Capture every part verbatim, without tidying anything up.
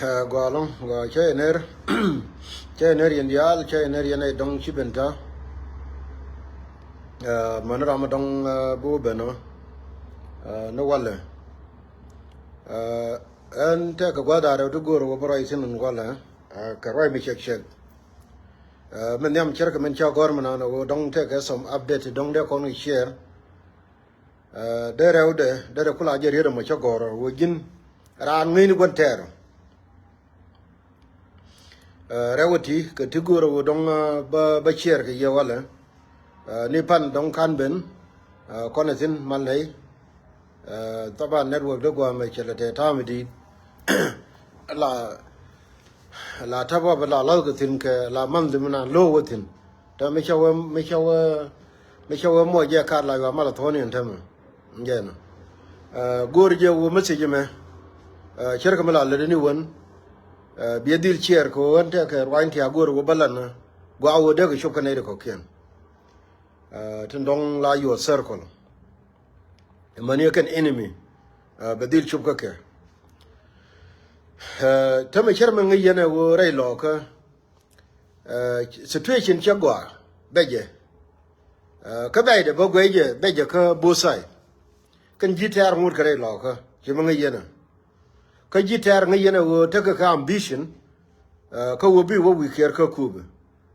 Ɛ, gɔaa ɛlɔ̱ŋ, gɔaa cä yɛ ner. Cä yɛ ner yɛn diaal, cä yɛ ner yɛn ɛ dɔ̱ŋ ci ben täämɛ. Ɛ, män ram ɛ dɔ̱ŋ, ɛ, bi wä ben ɔ. Ɛ, ni walɛ. Ɛ, ɛn tëëkɛ gua̱a̱th da̱ŋ rɛw ti go̱o̱rä wä bä ruac thi̱n walɛ. Ɛ, kɛ ruac mi cɛk cɛk. Ɛ, min nhiam cärkɛ min cä gɔ̱r mi naan ɛ wä dɔ̱ŋ tëëkɛ some update dɔ̱ŋ dee kɔn kɛ share. Ɛ, dee rɛwdɛ, dee rɛ kula jɛ riet ɛmɔ cä gɔ̱rä wä ji̱n raan ŋäcni gua̱n tɛɛr. Ɛ, rɛw ɛ ti kɛ ti go̱o̱rä wä dɔ̱ŋ, ɛ, bä, bä share kɛ yɛ walɛ. Ɛ, ni pan dɔ̱ŋ ka̱n ben, ɛ, kɔn ɛ thi̱n mal nɛy. Ɛ, thaban network dee gua̱a̱mɛ cɛ lɛ tɛ ta̱a̱ mi di̱i̱t. La, la tap up la la̱th kɛ thi̱n kɛ la month mi naan lo̱o̱ wä thi̱n. Täämɛ mi cä wä, mi cä wä, mi cä wä muɔc jɛ kaat la yua̱a̱ mal a thuɔ̱ɔ̱ni ɛn täämɛ. Jɛn ɔ. Ɛ, go̱o̱r jɛ wä message mɛ. Ɛ, cärkɛ mi la lätdɛ ni wän. Ɛ, biɛ dhil share kɛ ɣöö ɣän tëëkɛ ruaacni ti a go̱o̱r wä bä la̱t ni. Gɔaa wä dee kɛ cop kä nɛy ti kɔ̱kiɛn. Ɛ, tin dɔ̱ŋ la your circle. Amäni ɛ kɛn enemy. Ɛ, bɛ dhil cop kä kɛ. Ɛ, täämɛ cär mi ŋäc yɛn ɛ wä rɛy lɔɔkä. Ɛ, situation cä gɔaa bɛ jɛ. Ɛ, kä bɛy dɛ bä guɛy jɛ bɛ jɛ kä both side. Kɛn ji̱ tɛɛr ŋot kɛ rɛy lɔɔkä ci mi ŋäc yɛn ɛ. Kä ji̱ tɛɛr ŋäc yɛn ɛ ɣöö tekɛ kä ambition. Ɛ, kä wä bi wä wi̱i̱ kiɛɛr kä kuupɛ.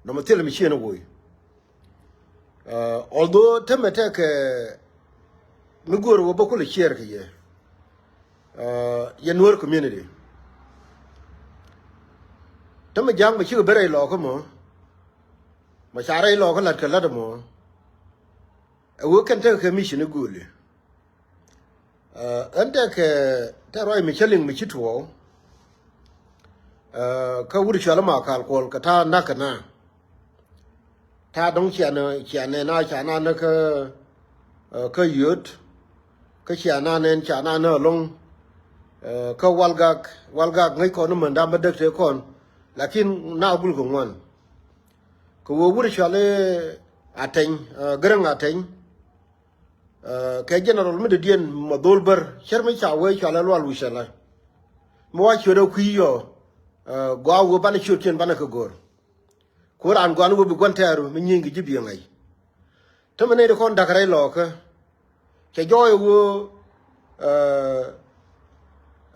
Nɔmɔ thilɛ mi ciën ɛ woc. Ɛ, although täämɛ tëëkɛ mi go̱o̱rä wä bä kulɛ share kɛ yɛ. Ɛ, yɛ Nuer community. Täämɛ ja̱a̱ŋ mɛ cikɛ ben rɛy lɔɔkä mɔ. Mɛ ca rɛy lɔɔkä la̱t kɛ la̱t mɔ. Ɛ wee kɛn tekɛ kɛ mission i̱ gööli. Ɛ, ɣän tëëkɛ tëë ruac mi cä liŋ mi ci tuɔɔk. Ɛ, kä wut cual ma kal kuɔl kɛ ta̱a̱ na̱k kɛ na. Ta̱a̱ dɔ̱ŋ cia nɛ, cia nɛ na ca na ni kä, ɛ, kä yöt. Kä cia na nɛn ca na ni ɛlɔ̱ŋ. Ɛ, kä walgak, walgak ŋäc kɔn ni män da̱a̱ bä däk tëë kɔn. Lakin na gul kɛ ŋuan. Kɛ wee wut cual i̱ Atɛny, ɛ, Gäräŋ Atɛny. Ɛ, kɛ general mi dɔ̱diɛn mɔ dhol bär cär mi ca wee cual ɛ Lual Wi̱cɛlä. Mi wa ciötdɛ kui̱ yɔ, ɛ, gɔaa wee banɛ ciötkiɛn banɛ kɛ go̱r. Ku raan gɔaa ni wee bi gua̱n tɛɛru mi nyieny kɛ ji̱ biɛ ŋa̱c. Täämɛ nɛy ti kɔn da̱k rɛy lɔɔkä. Cɛ jɔɔy ɛ wee, ɛ,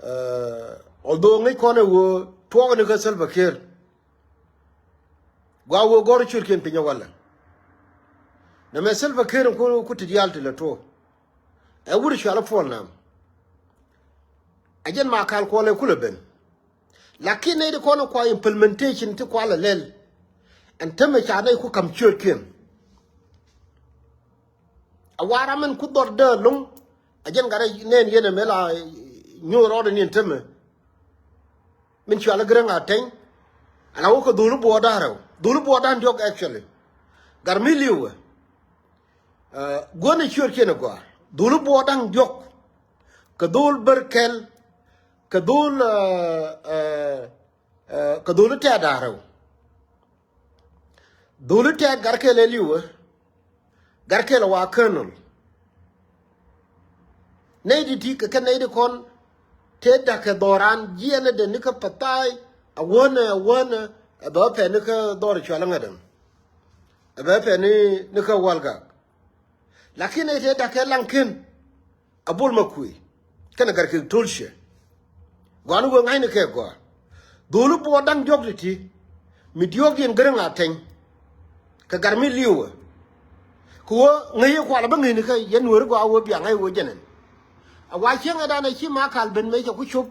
ɛ, although ŋäc kɔn ɛ wee tuɔɔk ni kä Salva Kiir. Gɔaa wee gɔ̱r ciötkiɛn piny ɛ walɛ. Nɛmɛ Salva Kiir ku, ku ti diaal ti lɛ tuɔɔk. Ɛ wut cual i̱ Puɔl Nam. Ɛ jɛn ma kal kuɔl ɛ kulɛ ben. Lakin nɛy ti kɔn kua implementation ti kua lɛ lɛl. Ɛn täämɛ ca nɛy ku ka̱m ciötkiɛn. A wa ram min ku dhɔr dee lo̱ŋ. A jɛn gat rɛy nɛn yɛn ɛmɛ la nyuur rɔɔdɛ ni ɛn täämɛ. Min cual i̱ Gäräŋ Atɛny. Ala wä kɛ dholi buɔɔr da̱ŋ rɛw. Dholi buɔɔr da̱ŋ diɔ̱k actually. Gat mi li̱wɛ. Ɛ, guänh ɛ ciötkiɛn ɛ gɔaa. Dholi buɔɔr da̱ŋ diɔ̱k. Kɛ dhol bär kɛl. Kɛ dhol, ɛ, ɛ, ɛ, kɛ dholi tɛ̈t da̱ŋ rɛw. Dholi tɛ̈t gat kɛl ɛ li̱wɛ. Gat kɛl ɛ wa colonel. Nɛy ti ti kɛ kɛ nɛy ti kɔn. Tëë da̱k kɛ dhɔran jiɛnɛ dee ni kä Pathai. A wänɛ, a wänɛ. Ɛ bɛ pɛ ni kä dhɔr cual i̱ ŋädäŋ. Ɛ bɛ pɛ ni, ni kä walgak. Lakin nɛy tëë da̱k kɛ laŋ ken. A Bol Makuei. Kɛnɛ gat kɛ Tolshie. Gɔaa ni wee ŋa̱cni kɛ gɔaa. Dholi buɔɔr da̱ŋ diɔ̱k ti ti. Mi diɔ̱ɔ̱kdiɛn Gäräŋ Atɛny. Kɛ gat mi li̱wɛ. Kɛ wee ŋäc yɛ kual a bä ŋäcni kä yɛn Nuääri gɔaa wee bia ŋa̱c wee jɛn ɛn. A wa cieŋɛ danɛ ci ma kal ben mëë cɛ ku cop.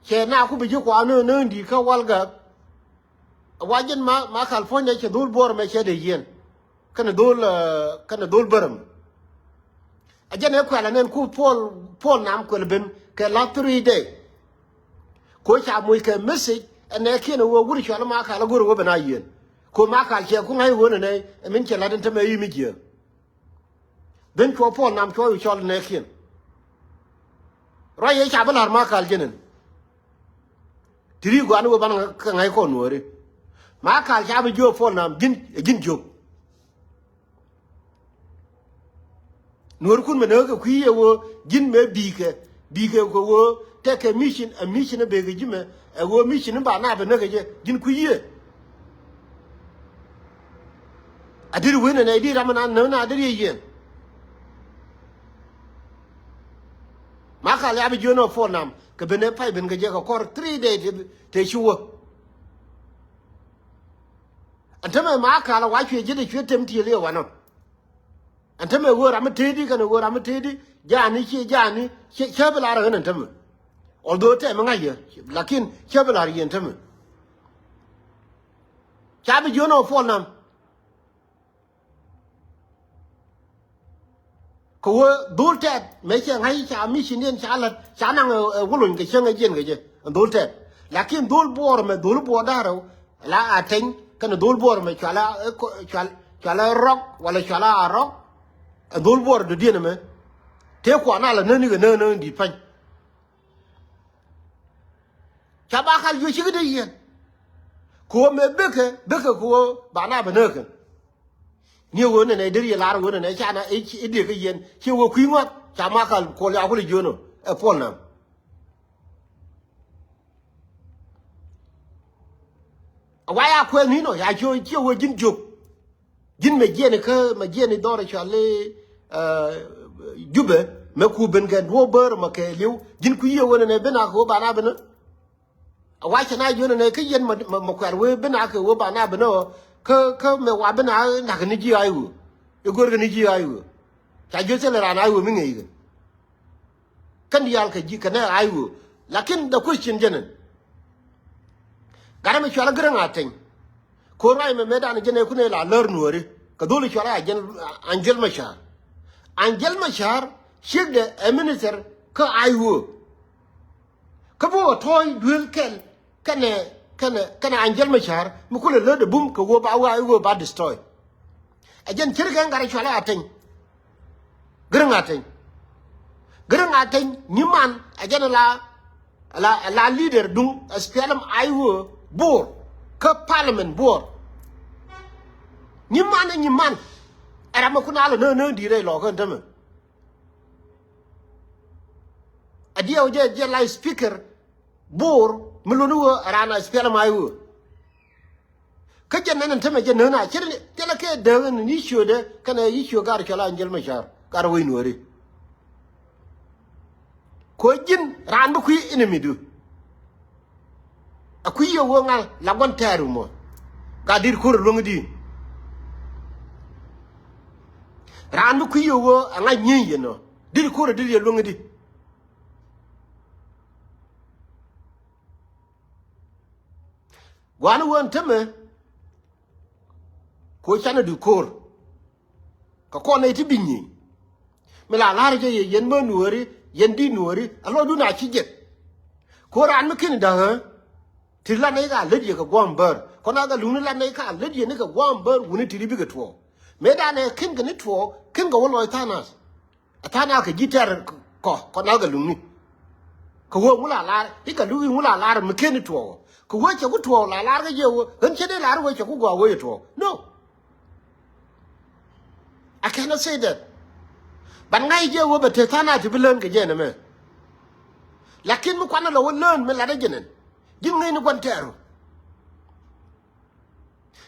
Cɛ na ku bi ji̱ kua nööŋ nööŋ di̱i̱t kä walgak. A wa jɛn ma, ma kal puɔ̱nydɛ cɛ dhol buɔɔr mɛ cɛ dee yiɛn. Kɛnɛ dhol, ɛ, kɛnɛ dhol bärä mi. A jɛn ɛ kuɛl anɛn ku Puɔl, Puɔl Nam kuɛl ben kɛ la three day. Ko ca moc kɛ message ɛnɛ kiɛn ɛ wee wut cual i̱ ma kal a go̱r ɛ wee ben a yieen. Ko ma kal cɛ ku ŋa̱c ɛ wee nɛ nɛ ɛ min cɛ lat in te mɛ i̱ mi jiääk. Ben cuɔ Puɔl Nam cuɔ i̱ cɔl nɛ kiɛn. Ruac yɛ ca bi la̱r ma kal jɛn ɛn. Ti ri gɔaa ni wee banɛ ŋa̱c, kɛ ŋa̱c kɔn Nuääri. Ma kal ca bi jiök Puɔl Nam ji̱n, ɛ ji̱n jiök. Nuäärikun mi näk kɛ kui̱ ɛ wee ji̱n mëë bi̱i̱kɛ, Bikɛ kɛ ɣöö tekɛ mission, ɛ mission ɛ bekɛ ji̱ mɛ, ɛ ɣöö mission in ba nap ɛ näkɛ jɛ, ji̱n kui̱ yiëë. A deri wen ɛnɛ di ram ɛnan näk na deri yɛ yiɛn. Makal ya bi jiön ɔ phone nam kɛ ben ɛ pay ben kɛ jɛ kɛ kɔr three day te, te ci wä. Ɛn tämɛ Makal a wa cuɛ ji̱t ɛ cuɛ tem tiëël yɛ wanɔ. Ɛn tämɛ ɣöö ram mi tëëdi kɛnɛ ɣöö ram mi tëëdi jaani ciɛ jaani ciɛ, ciɛ bi lar ɣän ɛn tämɛ. Although tɛm ŋa̱c yɛ, lakin ciɛ bi lar yɛ ɛn tämɛ. Ca bi jiön ɔ phone nam. Kɛ ɣöö dhol tɛt mëë cɛ ŋa̱c ca mission diɛn ca lät ca naŋ ɛ, ɛ wulony kɛ cäŋ ɛ jiɛn kɛ jɛ ɛn dhol tɛt. Lakin dhol buɔɔr mɛ dhol buɔɔr da̱rɛ la a teny kɛnɛ dhol buɔɔr mɛ cuala, ɛ, kɔ-, cual-, cuala rɔk wala cuala a rɔk. Ɛ dhol buɔɔr dɔ̱diɛn ɛmɛ tëë kuan a la näni kɛ näk näk di̱t pa̱ny. Ca Makal juɔc cikɛ dee yiɛn. Kɛ ɣöö mëë bekɛ, bekɛ kɛ ɣöö ba na bɛ näk kɛ. Ni ɣöö nɛnɛ deri yɛ lar ɣöö nɛnɛ ca na i̱, i̱ dee kä yɛn ciɛ ɣöö kui̱ ŋua̱th ca Makal kuɔl ya kul jiön ɔ ɛ puɔl nam. A wa ya kuɛth ni̱n ɔ ya ciɛ, ciɛ ɣöö ji̱n jiök. Ji̱n mɛ jiɛn ikä mɛ jiɛn i̱ dhɔr i̱ cual i̱, ɛ, Jubɛ mɛ ku ben kɛ duɔ̱ɔ̱p bär mɛ kɛ li̱w ji̱n ku yiëë wen ɛnɛ ben a kɛ ɣöö ba na ben ɔ. A wa cɛ na jiön ɛnɛ kä yɛn mɛ, mɛ, mɛ kuɛɛr wee ben a kɛ ɣöö ba na ben ɔ kä, kä mɛ wa ben a nak ni ji̱ a i̱ ɣöö i̱ go̱r kɛ ni ji̱ a i̱ ɣöö ca jiöth thilɛ raan a i̱ ɣöö mi ŋäc kɛ. Kän diaal kɛ ji̱ kɛ nɛ a i̱ ɣöö lakin the question jɛn ɛn. Gat ɛmɛ cual a Gäräŋ Ateny. Ko̱r ruac mɛ mëëdan jɛn ɛ kun ɛ la lär nuɔ̱ɔ̱ri kɛ dholi cual a Anjel, Anjel Macar. Anjel Macar ciekdɛ ɛ minister kä I O. Kä bi wä tɔ̱ɔ̱c duel kɛl kɛnɛ, kɛnɛ, kɛnɛ Anjel Macar mi kulɛ lätdɛ bum kɛ ɣöö ba wa I O ba destroy. Ɛ jɛn ce̱tkɛ gat ɛ cual a Ateny. Gäräŋ Ateny. Gäräŋ Ateny nyiman ɛ jɛn la, la, la leader duŋ S P L M I O Bor kä parliament Bor. Nyiman ɛ nyiman ɛ ram ɛ kun a lɛ näk näk di̱i̱t rɛy lɔɔkä ɛn tämɛ. A diɛw jɛ, jɛ la speaker Bor mi luni wä ɛ ran a S P L M I O. Kä jɛ nɛn ɛn tämɛ jɛ nööna cɛ ri thilɛ kɛ dääk ɛn ni ciötdɛ kɛnɛ yi ciö gar cɔl a Anjel Macar gar wec nuɔ̱ɔ̱ri. Ko̱ ji̱n raan bi kui̱ enemy du. A kui̱ yɛ wä ŋa̱l la gua̱n tɛɛr mɔ. Gat di̱t ko̱r ɛ luäŋ di. Raan bi kui̱ yɛ wä a ŋa̱c nyieeny yɛn ɔ di̱t ko̱r ɛ di̱t yɛ luäŋ di. Gua̱a̱n wä ɛn tämɛ. Ko̱ canɛ di ko̱r. Kɛ kɔn nɛy ti bi̱ny nyieny. Mi la la̱r jɛ yɛ yɛn mä nuɔ̱ɔ̱ri yɛn di̱t nuɔ̱ɔ̱ri a lɔcdun a ci jek. Ko̱ raan mi ken da̱ŋä. Ti la nɛy ka lät yɛ kɛ gua̱a̱m bär kɔn a kɛ luŋni la nɛy ka lät yɛ ni kɛ gua̱a̱m bär wuni ti ri bikɛ tuɔɔk. Mëë danɛ ken kɛ ni tuɔɔk ken kɛ wä lɔc tha̱a̱ŋ nath. A tha̱a̱ŋ nath kɛ ji̱ tɛr kɔ kɔn a kɛ luŋni. Kɛ wee ŋu la lar i̱ kɛ luŋni ŋu la lar mi ken ni tuɔɔk kɛ wee cɛ ku tuɔɔk la lar kä jiɛ wee ɣän cɛ dee lar wee cɛ ku gɔaa wee yɛ tuɔɔk no. I cannot say that. But ŋa̱c jɛ wä bɛ te tha̱a̱ŋ a ti bi lään kɛ jɛ nɛmɛ. Lakin mi kuanɛ lɔ wä lään mi latdä jɛ nɛn ji̱n ŋäcni gua̱n tɛɛru.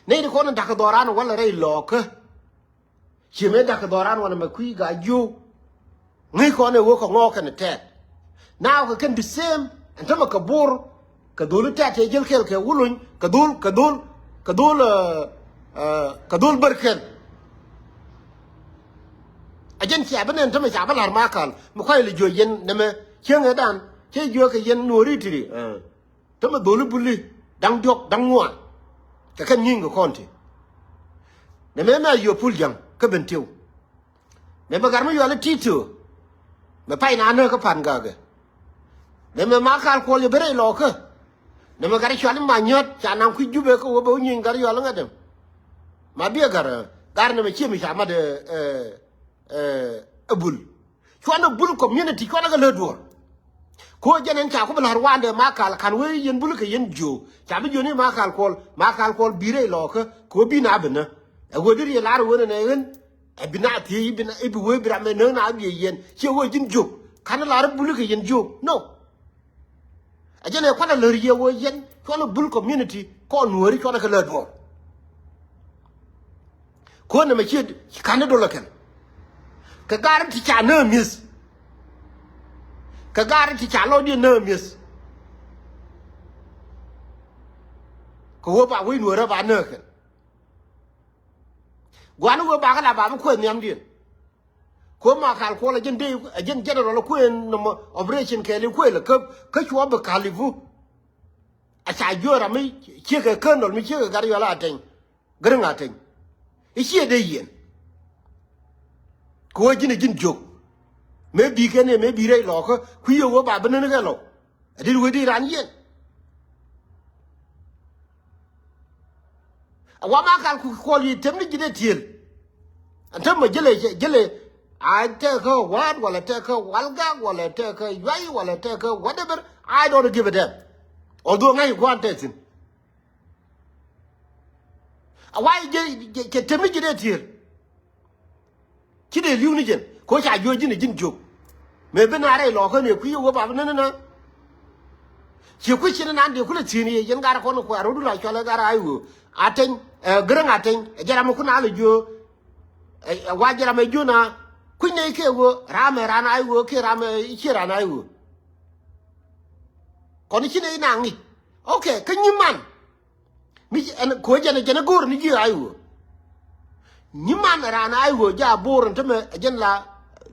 Nɛy ti kɔn in da̱k kɛ dhɔran walɛ rɛy lɔɔkä. Ciɛ mëë da̱k kɛ dhɔran walɛ mɛ kui̱ gaa jiöw. Ŋäc kɔn ɛ wä kɛ ŋɔɔk kɛnɛ tɛɛt. Now kɛ kɛn the same ɛn tämɛ kɛ Bor. Kɛ dholi tɛ̈t tëë jäl kɛl kɛ wä lony kɛ dhol kɛ dhol kɛ dhol, ɛ, ɛ, kɛ dhol bär kɛl. A jɛn cia bi nɛn tämɛ ca bi la̱r Makal mi kuay lɛ jiö yɛn nɛmɛ cieŋ ɛ dan cɛ jiö kɛ yɛn nuɔ̱ɔ̱ri tiri, ɛ. Tämɛ dholi buli da̱ŋ diɔ̱k da̱ŋ ŋuan. Kɛ kɛn nyieny kɛ kɔn ti nɛmɛ mɛ a yio̱ pul ja̱ŋ kä ben tiw. Mɛ bɛ gat mi yuali ti̱ti̱. Mɛ pay na näk kä pan gakɛ. Nɛ mɛ Makal Kuɔl yɛ ben rɛy lɔɔkä. Nɛ mɛ gat cuali ma nyɔt ca naŋ kui̱ Jubɛ kä wä bɛ wä nyieny gat yuali ŋädɛ. Ma biɛ gat ɛ gat nɛ mɛ ciɛ mi ca mat ɛ, ɛ, ɛ bul. Cuanɛ bul community cuanɛ kɛ lät duɔ̱ɔ̱r. Ko̱ jɛn ɛn ca ku bi la̱r wandɛ Makal ka̱n wee yɛn bul kɛ yɛn jiöö ca bi jiöni Makal Kuɔl Makal Kuɔl bi rɛy lɔɔkä. Ko̱ bi na bi nä ɛ wee deri yɛ lar wen ɛn ɛ ɣän. Ɛ bi na thiec i̱ bi na i̱ bi wee bi ram ɛ näk na biɛ yɛn ciɛ wee ji̱n jiök. Ka̱n lar bul kɛ yɛn jiök. No. Ɛ jɛn ɛ kuan a lär yɛ wä yɛn cuɔl bul community kɔn nuääri cuɔl kɛ lär duɔ̱ɔ̱r. Kuäär nɛmɛ ciɛ ka̱n dolä kɛn. Kɛ gaari ti ca nääk mi̱eth. Kɛ gaari ti ca lɔcdiɛn nääk mi̱eth. Kɛ ɣöö ba wec nuäärä ba nääk kɛn. Gua̱n ɣöö bakɛ la ba bi kuɛth nhiamdiɛn. Kuäär Makal Kuɔl ɛ jɛn dee ɛ jɛn general kuëën nɔmɔ operation kɛɛli kuël kä kä cuɔ bi kalifu. A ca jiöör ram mi ciek ɛ Colonel mi ciek ɛ Gat Yual Ateny. Gäräŋ Ateny. I̱ ciɛ dee yiɛn. Kɛ ɣöö ji̱n ɛ ji̱n jiök. Mëë bi kɛn ɛ mëë bi rɛy lɔɔkä kui̱ yɛ ɣöö ba bi nän kɛ lɔ. Ɛ dit wee di ran yɛn. A wa Makal Kuɔl yi tem ni ji̱n ɛ tiel. Ɛn tem mɛ jälɛ jälɛ. A tɛk kä wa̱a̱t walɛ tɛk kä walgak walɛ tɛk kä yuay walɛ tɛk kä whatever. I don't give a damn. Although ŋa̱c kuan tɛk thi̱n. A wa jɛ jɛ tem ni ji̱n ɛ tiel. Ci dee li̱w ni jɛn kɛ ɣöö ca jiök ji̱n ɛ ji̱n jiök. Mëë bi na rɛy lɔɔkä ni kui̱ ɛ ɣöö ba bi nän ni na. Ci kui̱ ci ni nan dee kulɛ thi̱n yɛ yɛn gat kɔn kua̱r rot la cual ɛ gat a i̱ ɣöö Ateny ɛ Gäräŋ Ateny ɛ jɛ ram ɛ kun a lɛ jiök. Ɛ wa jɛ ram ɛ jiök na kui̱ nɛy kɛ ɣöö ram ɛ ran a i̱ ɣöö kiɛ ram ɛ ciɛ ran a i̱ ɣöö. Kɔn ci nɛy na ŋic. Okay kä nyiman. Mi ɛn ko̱ jɛn jɛn go̱o̱r ni ji̱ a i̱ ɣöö. Nyiman ran a i̱ ɣöö jɛ a bo̱o̱r ɛn tämɛ ɛ jɛn la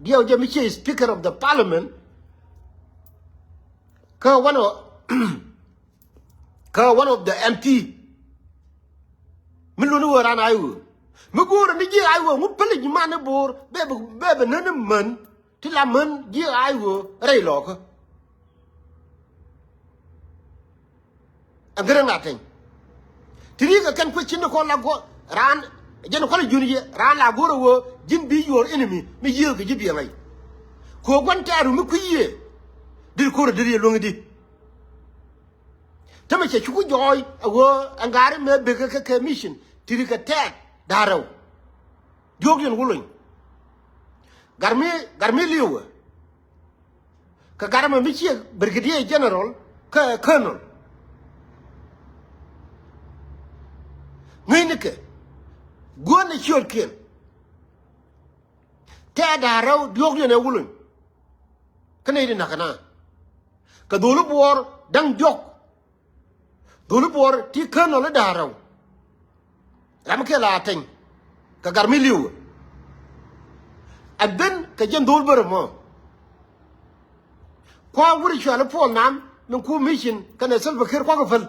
diɛw jɛ mi ciɛ speaker of the parliament. Kä one of kä one of the M P. Mi luni ɣöö ran a i̱ ɣöö mi go̱o̱r ni ji̱ a i̱ ɣöö ŋu päl nyiman i̱ bo̱o̱r bɛ bɛ bɛ nän i̱ män. Ti la män ji̱ a i̱ ɣöö rɛy lɔɔkä. Ɛn Gäräŋ Ateny. Ti ri̱i̱kɛ kɛn kuec ci ni kɔn la guɔ raan jɛn kual jun yɛ raan la go̱r ɛ ɣöö ji̱n bi your enemy mi yiëëk kɛ ji̱ biɛ ŋa̱c. Kɛ ɣöö gua̱n tɛɛru mi kui̱ yiëë. Dir ko̱r ɛ dir yɛ luäŋ i̱di. Tämɛ cɛ cuku jɔɔy ɛ ɣöö ɛn gaari mëë bekɛ kɛ kɛ mission ti ri̱i̱kɛ tɛɛt da̱rɛw. Diɔ̱ɔ̱kdiɛn wä lony. Gat mi gat mi li̱wɛ. Kɛ gat ɛmɛ mi ciɛ brigadier general kä colonel. Ŋäcnikɛ guäär ni ciötkiɛn. Tɛɛt da̱ŋ rɛw diɔ̱ɔ̱kdiɛn ɛ wä lony. Kä nɛy di na̱k kɛ na kɛ dholi buɔɔr da̱ŋ diɔ̱k. Dholi buɔɔr ti colonel i̱ da̱ŋ rɛw. Ram kɛ la Ateny kɛ gat mi li̱w. Ɛ ben kɛ jɛn dhol bärä mɔ. Kua̱r wur i̱ cuali Puɔl Nam min ku mission kɛnɛ Salva Kiir kua̱r kɛ päl.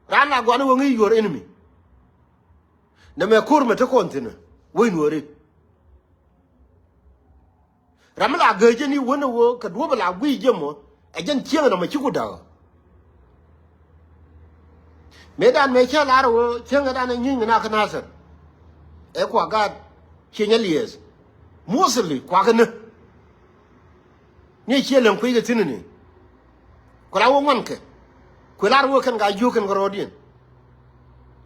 Raan la guani wä ŋi̱i̱c your enemy. Nɛmɛ ko̱r mɛ te kɔn thi̱n wec nuɔ̱ɔ̱ri. Ram mi la gääc jɛ ni wänɛ wä kɛ duɔ̱p la guic jɛ mɔ ɛ jɛn cieŋ nɔmɔ ci ku da̱k. Mëëdan mëë cä lar wä cieŋ ɛ dan ɛ nyieeny mi na kä Nathir. Ɛ kua gaat cieny ɛ liɛɛth. Mostly kua kä ni. Ni ɛ ciɛ lɛŋ kui̱ kɛ thi̱n ni. Ku la wä ŋuan kɛ kui̱ lar wä kɛn ka jiök kɛn kɛ rɔɔdiɛn.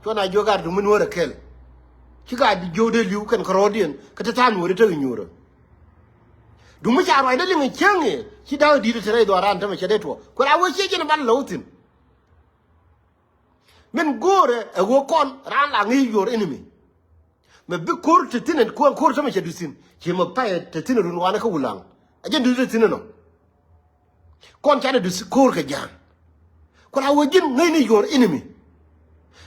Cuɔn a jiök gaat duŋ mi nuɔ̱ɔ̱rɛ kɛl. Ci gaat jiök dee li̱w kɛn kɛ rɔɔdiɛn kä te tha̱a̱ŋ nuɔ̱ɔ̱ri te kɛ nyuurä. Duŋ mi ca ruacdä liŋ cäŋ i̱ ci da̱k di̱t te rɛy dhuaaran tämɛ cɛ dee tuɔɔk kuɛ la wee ciec jɛn ban lo̱w thi̱n. Min go̱o̱rɛ ɛ ɣöö kɔn raan la ŋi̱i̱c your enemy. Mɛ bi ko̱r te thi̱n ɛn kuɔn ko̱r tämɛ cɛ duth thi̱n ci mɛ pay te thi̱n run wanɛ kä Wulaŋ. Ɛ jɛn duth te thi̱n ɛnɔ. Kɔn canɛ duth ko̱r kɛ ja̱a̱ŋ. Ku la wee ji̱n ŋäcni your enemy.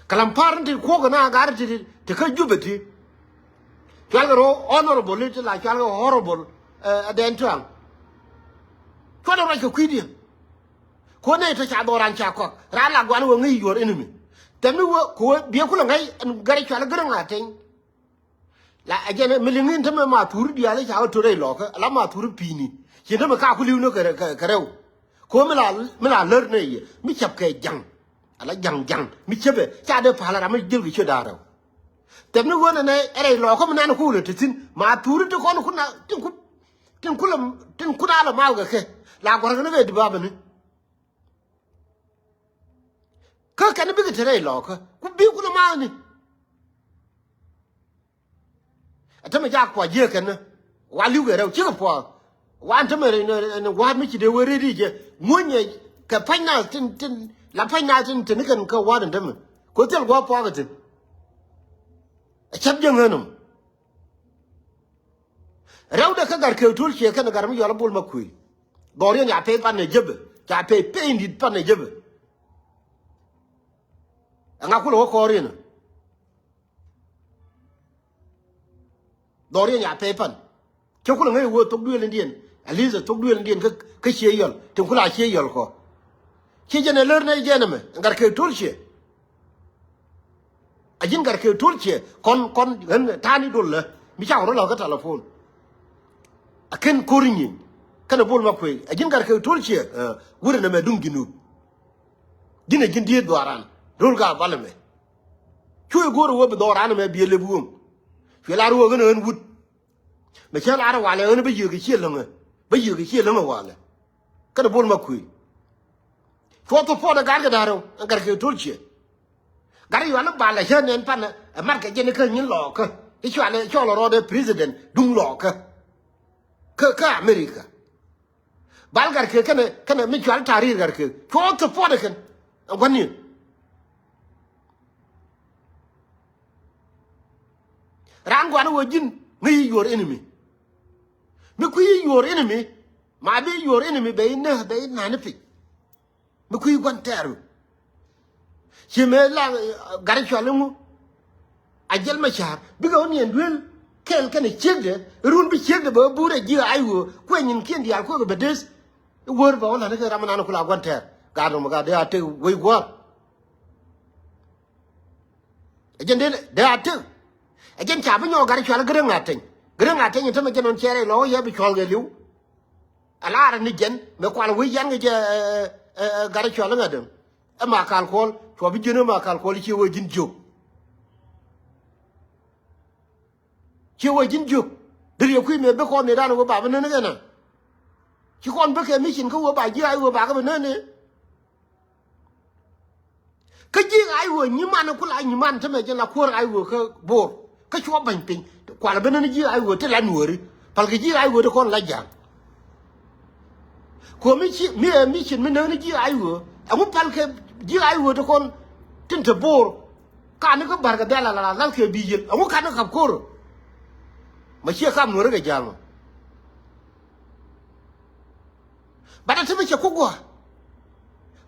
Kɛ lam pa̱a̱r ni ti kuɔ̱k kɛ na ga̱r ti ti kä Jubɛ ti. Cual kɛ rɔ honorable ti la cual kɛ horrible ɛ dɛn tuaŋ. Cual kɛ ruac kɛ kui̱diɛn. Kuɔn nɛy tɔ ca dhɔran ca kɔk raan la guan wee ŋäc your enemy. Tɛm ni wee kɛ wee biɛ kulɛ ŋäc ɛn gɛr cual gɛr ŋa̱ teny. La ɛ jɛn mi liŋ in tämɛ ma thuri diaal i̱ ca wä to̱r rɛy lɔkä ala ma thuri pi̱i̱ni. Ci tämɛ ka ku li̱w ni kɛ rɛw. Ko̱ mi la mi la lär nɛ yɛ mi cäp kɛ ja̱ŋ. Ala ja̱ŋ ja̱ŋ mi cäpɛ ca dee pa̱l ram mi jiäl kɛ ciö da̱a̱ rɛw. Thɛp ni ɣöö nɛnɛ ɛ rɛy lɔkä mi nan kulɛ te thi̱n ma thuri ti kɔn kuna tin ku tin kulɛ tin kuna lɛ mal kɛ kɛ la gua̱rkɛ ni kɛ di babäni. Kä kɛn bikɛ te rɛy lɔkä ku bi kulɛ mal ni. Ɛ tämɛ jak pua̱ jiäk kɛn wa li̱w kɛ rɛw cikɛ pua̱. Wan tämɛ ni, ni, ni wa̱a̱t mi ci dee wee rɛy di jɛ ŋunyɛ kɛ pa̱ny naath tin, tin la pa̱ny naath tin, tin kɛn kä wa̱a̱t in tämɛ. Kɛ thil gua̱a̱th puakä thi̱n. Ɛ cäp jiäŋ ɣän nɔm. Rɛwdɛ kä Gat Kek Tol Ciɛ kɛnɛ gat mi yɔl a Bol Makuëë. Dhɔriɛn ca pɛy pan ɛ jepɛ, ca pɛy pɛy in di̱t pan ɛ jepɛ. Ɛŋa kulɛ wä kɔɔriɛn ɛ? Dhɔriɛn ca pɛy pan. Cä kulɛ ŋäc wee thok duëël indiɛn. At least thok duëël indiɛn kä, kä ciɛ yɔl tin kulɛ a ciɛ yɔl kɔ. Ciɛ jɛn ɛ lär nɛ jɛn ɛmɛ Gat Kek Tol Ciɛ. A ji̱n Gat Kek Tol Ciɛ kɔn, kɔn ɣän ta̱a̱ni dol lä mi cakɔ rɔ lɔ kä telephone. A ken ko̱r nyin kɛnɛ Bol Makuëë. A ji̱n Gat Kek Tol Ciɛ, ɛ, wurɛ nɛmɛ duŋ Junub. Ji̱n a ji̱n diet dhɔaran ro̱l ka bal ɛmɛ. Cuɛ go̱o̱r ɛ wee bi dhɔaran ɛmɛ bi ɛ lep wöŋ. Cuɛ lar wee ɣän ɣän wut. Mɛ cä lar ɛ walɛ ɣän bä yiëë kɛ ciɛ läŋä, bä yiëë kɛ ciɛ läŋä walɛ. Kɛnɛ Bol Makuëë. Cuɔ thop puɔt ɛ gat kɛ da̱rä ɛ Gat Kek Tol Ciɛ. Gat yual i̱ bal ɛ cä nɛn pan ɛ mat kɛ jɛn ikä nyin lɔɔkä i̱ cual ɛ cɔl ɛ rɔɔdɛ president duŋ lɔɔkä. Kä, kä America. Bal Gat Kek kɛnɛ, kɛnɛ mi cual tarir Gat Kek cuɔ thop puɔt ɛ kɛn. Ɛ gua̱n ni̱ raan gua̱n ɛ wee ji̱n ŋäc i̱ your enemy. Mi kui̱ i̱ your enemy, ma bi your enemy bɛ i̱ nä, bɛ i̱ na̱n i̱ piny. Mi kui̱ gua̱n tɛɛr wi. Ci mëë la, eh, gat cual iŋu. A jiɛl mɛ ca̱r bikɛ wä niɛn duel kɛɛl kɛnɛ ciekdɛ. Run bi ciekdɛ bɛ wä buur ɛ ji̱ ay wee kuɛ nyinkiɛn diaal kuɛ kɛ bɛ des. I̱ wär bɛ wä la̱t kɛ ram inan kula gua̱n tɛɛr. Gaat nɔmɔ gaat dee a tek wec gua̱a̱r. Ɛ jɛn dee, dee a tek. Ɛ jɛn ca bi nyɔk gat cual Gäräŋ Ateny. Gäräŋ Ateny tämɛ jɛn ɣän cɛ rɛy lɔ wä yɛ bi cual kɛ li̱w. A lar ni jɛn mɛ kual wec yan kɛ jɛ, ɛ, ɛ, ɛ, gat cual ŋa̱t däŋ. Ɛ Makal Kuɔl cuɔ bi ji̱n ɛ Makal Kuɔl ciɛ wee ji̱n jiök. Ciɛ wee ji̱n jiök. Deri ɛ kui̱ mëë bi kɔn ni dan wee ba bi nän kɛ na. Ci kɔn bikɛ mi cin kä wee ba ji̱ ay wee ba kä bi nän ni. Kä ji̱ ay wee nyiman kula nyiman tämɛ jɛn la kuäär ay wee kä Bor. Kä cuɔ ba̱ny piny kual bi nän ji̱ ay wee ti la nuɔri. Pal kɛ ji̱ ay wee ti kɔn la ja̱a̱ŋ. Kuɔ mi ci mi ɛ mi cin mi näk ni ji̱ ay wee ɛŋu pal kɛ ji̱ ay wee ti kɔn tin te Bor. Ka ni kä Bar kɛ dhɛl ala lal kɛ bi yel ɛŋu ka ni kap ko̱r. Ma ciɛ kap nuɔri kɛ ja̱a̱ŋ. Bat a te mi cɛ kuk guɔ.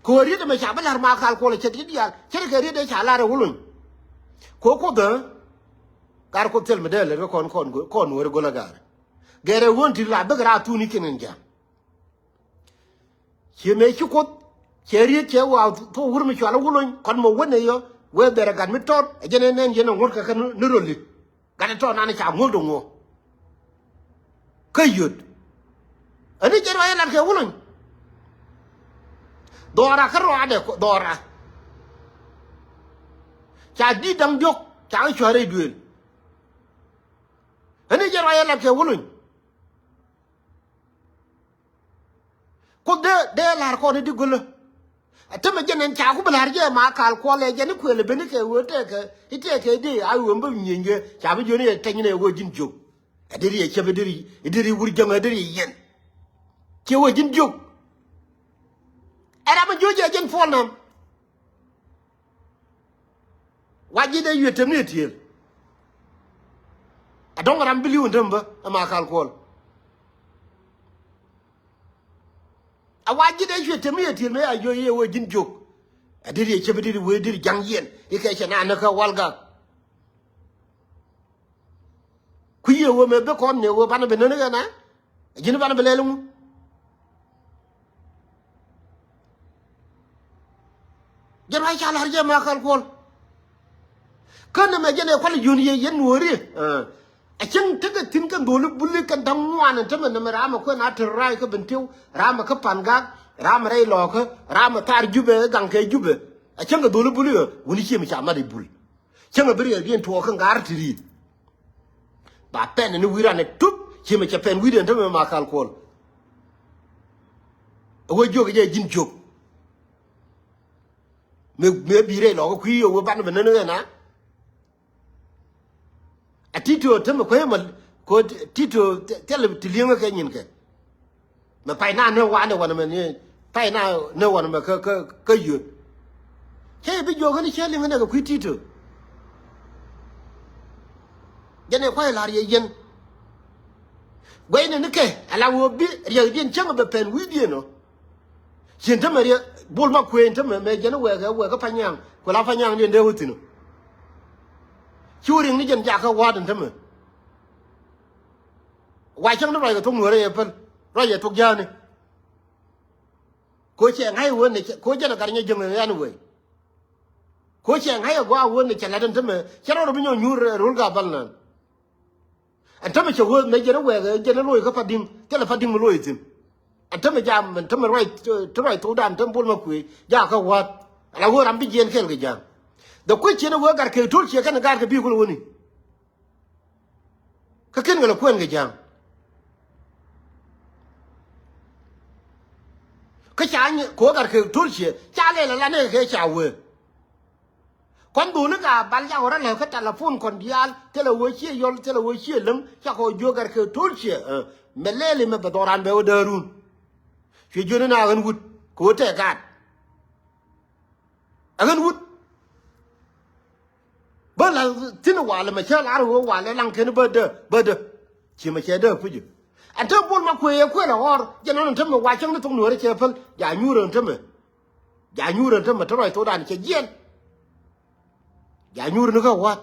Kɛ ɣöö riet ɛmɛ ca bi la̱r Makal Kuɔl cɛ ti diaal cɛ ti kɛ riet ɛ ca la̱r ɛ Wuluny. Kɛ ɣöö Kuoth ɛ gar Kuoth thil mi dee lät kɛ kɔn kɔn kɔn weri go̱l ɛ gar. Gɛrɛ ɣöö ti la bikɛ raa thuni kiɛn in jam. Ciɛ mëë ci Kuoth cɛ riet cɛ wa thok wur mi cual ɛ Wuluny kɔn mɔ wen ɛ yɔ wee bɛrɛ gat mi tɔt ɛ jɛn ɛ nɛn yɛn ɛ ŋuɔ̱t kɛ kɛ ni roli. Gat ɛ tɔt nan ca ŋuɔ̱t ɛ ŋuɔ. Kä yöt. Ɛn i̱ jɛn wa yɛ lat kɛ Wuluny. Dhɔra kä rɔadɛ dhɔra. Ca di̱t da̱ŋ diɔ̱k ca kɛ cua̱r rɛy duëël. Ɛn i̱ jɛn wa yɛ lat kɛ Wuluny. Kuoth dee, dee la̱r kɔn i̱di gölä. Ɛ tämɛ jɛn ɛn ca ku bi la̱r jɛ Makal Kuɔl ɛ jɛn i̱ kuël ɛ ben i̱ kɛ ɣöö tëëkɛ i̱ tëëkɛ i̱di ay ɣöö mi bä nyieny jɛ ca bi jiön i̱ ɛ tɛny ni ɛ ɣöö ji̱n jiök. Ɛ deri ɛ cäp ɛ deri, ɛ deri wur jäŋ ɛ deri ɛ yɛn. Ciɛ ɣöö ji̱n jiök. Ɛ ram ɛ jiök jɛ jɛn puɔl nam. Wa ji̱ dee yuet tem ni ɛ tiëël. Ɛ dɔ̱ŋ ram bi li̱w ɛn tem bä ɛ Makal Kuɔl. A wa ji̱ dee cuɛ tem ni ɛ tiëël mëë a jiök i̱ ɛ wee ji̱n jiök. A deri ɛ cäp ɛ deri wee deri ja̱ŋ yɛn i̱ kɛ cɛ na näk kä wal gak. Kui̱ i̱ ɛ wee mëë bi kɔn ni ɛ wee banɛ bi nän kɛ na. Ji̱n banɛ bi lɛl ŋu. Jɛn ruac ca la̱r jɛ Makal Kuɔl. Kä nɛmɛ jɛn ɛ kual yun yɛ yɛn nuɔ̱ɔ̱ri. Ɛ cäŋ tekɛ thi̱n kɛn dho̱li buli kɛn da̱ŋ ŋuan ɛn tämɛ nɛmɛ ram ɛ kuɛn a te ruac kä ben tiw ram ɛ kä pan gak ram ɛ rɛy lɔɔkä ram ɛ thar Jubɛ ɛ gaŋ kɛ Jubɛ. Ɛ cäŋ kɛ dho̱li buli ɛ wuni ciɛ mi ca mat i̱ bul. Cäŋɛ bi riɛk diɛn tuɔɔk kä ŋa̱r ti ri̱i̱t. Ba pɛn ni wi̱i̱ ran ɛ tup ciɛ mɛ cɛ pɛn wi̱i̱ diɛn te mɛ Makal Kuɔl. Ɛ wee jiök jɛ ji̱n jiök. Mëë, mëë bi rɛy lɔk kui̱ ɛ wee ban bɛ nän ɣän a. A Tito te mɛ kueec mɛ ko Tito thil ti li̱eŋä kɛ nyin kɛ. Mɛ pay na ne wanɛ wanɛ mɛ ni pay na ne wanɛ mɛ kä kä kä yöt. Cɛ yɛ bi juɔk ɣän cɛ liŋ ɣän ɛ kɛ kui̱ ti̱t. Jɛn ɛ kuay lar yɛ yɛn. Guɛy ni ni kɛ ala wä bi riɛkdiɛn cäŋ bɛ pɛn wi̱i̱diɛn ɔ. Cin tämɛ riɛ bol ma kuëën tämɛ mɛ jɛn wɛɛkɛ wɛɛkɛ Panyaŋ ku la Panyaŋdiɛn dee wä thi̱n ɔ. Ci wä riŋ ni jɛn jakä wa̱a̱t in tämɛ. Wa cäŋ ni ruac kɛ thok nuɔ̱ɔ̱rä yɛ päl ruac yɛ thok ja̱a̱ni. Ko cɛ ŋa̱c wä ni cɛ ko jɛn a gat nyɛ jäŋ yan wee. Ko cɛ ŋa̱c a gɔaa wä ni cɛ la̱t in tämɛ cɛ rɔɔd bi nyɔ nyuur rol ga bal nään. Ɛn tämɛ cɛ wä mɛ jɛn a wɛɛkɛ jɛn a loc kä Padiŋ thilɛ Padiŋ mi loc thi̱n. Ɛn tämɛ jam ɛn tämɛ ruac ti ruac thokdan tämɛ bol ma kuëë jakä wa̱a̱t. Ala wä ram bi jiɛn kɛɛl kɛ ja̱a̱ŋ. The question wä gat kɛ to̱l ciɛ kɛn gat kɛ bi kulɛ wäni. Kä ken kɛ lɛ kuɛn kɛ ja̱a̱ŋ. Kä ca nyɛ kɛ wä gat kɛ to̱l ciɛ ca lɛl ala nɛ kɛ ca wee. Kɔn dholi ka bal ca wä rɔ lɛ kä telephone kɔn diaal thilɛ wee ciɛ yɔl thilɛ wee ciɛ läŋ ca kɔ jiök gat kɛ to̱l ciɛ. Mɛ lɛli mɛ bɛ dhɔran bɛ wä däärun. Cuɛ jiöni na ɣän wut kɛ wä tɛɛ gaat. Ɛ ɣän wut. Bä la thi̱n walɛ mɛ cä lar ɣöö walɛ laŋ kɛn bä dä bä dä. Ci mɛ cɛ dä pucä. Ɛn te bol ma kuëë yɛ kuël ɛ ɣɔr jɛ nɔn ɛn te mɛ wa cäŋ ni thok nuɔ̱ɔ̱rä cɛ päl. Ja nyuur ɛn te mɛ. Ja nyuur ɛn te mɛ te rɔy thokdan cɛ jiɛn. Ja nyuur ni kä wa̱a̱t.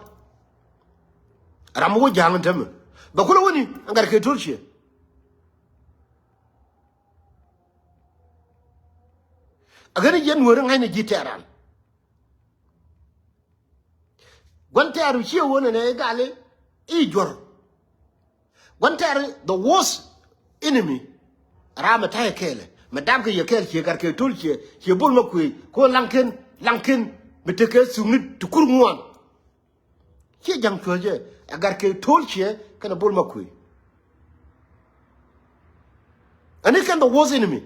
Ram mi wä ja̱a̱ŋ ɛn te mɛ bɛ kulɛ wäni ɛn gat kɛ to̱l ciɛ. Ɛ ɣän yɛn nuɔ̱ɔ̱rä ŋa̱cni ji̱ tɛɛran. Gua̱n tɛɛru ciɛ wä nɛnɛ i̱ gali i̱ juɔ̱r. Gua̱n tɛɛru the worst enemy. Ram mɛ ta̱yɛ kɛɛlɛ mɛ dap kɛ yɛ kɛɛl ciɛ gat kɛ to̱l ciɛ ciɛ bol ma kuëë ko laŋ ken laŋ ken mi tekɛ thukni ti kur ŋuan. Ciɛ ja̱ŋ cuäcɛ ɛ gat kɛ to̱l ciɛ kɛnɛ bol ma kuëë. Ɛn i̱ kɛn the worst enemy.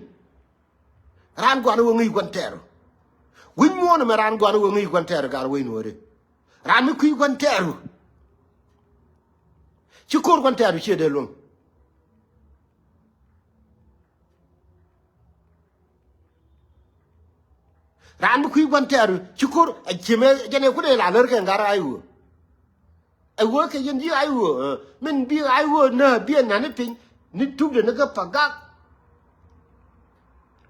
Raan gua̱n wä ŋi̱i̱c gua̱n tɛɛru. Wi̱c muɔ̱ɔ̱n ɛmɛ raan gua̱n wä ŋi̱i̱c gua̱n tɛɛru gar wec nuɔ̱ɔ̱ri. Raan mi kui̱ gua̱n tɛɛru. Ci ko̱r gua̱n tɛɛru ciɛ dee luäŋ. Raan mi kui̱ gua̱n tɛɛru ci ko̱r a ciemɛ jɛn ɛ kut ɛ la lär kɛ ŋa̱r a i̱ ɣöö. Ɛ ɣöö kɛ yɛn ji̱ a i̱ ɣöö min bi a i̱ ɣöö nä bi ɛ nani piny ni tukdɛ ni kä Pagak.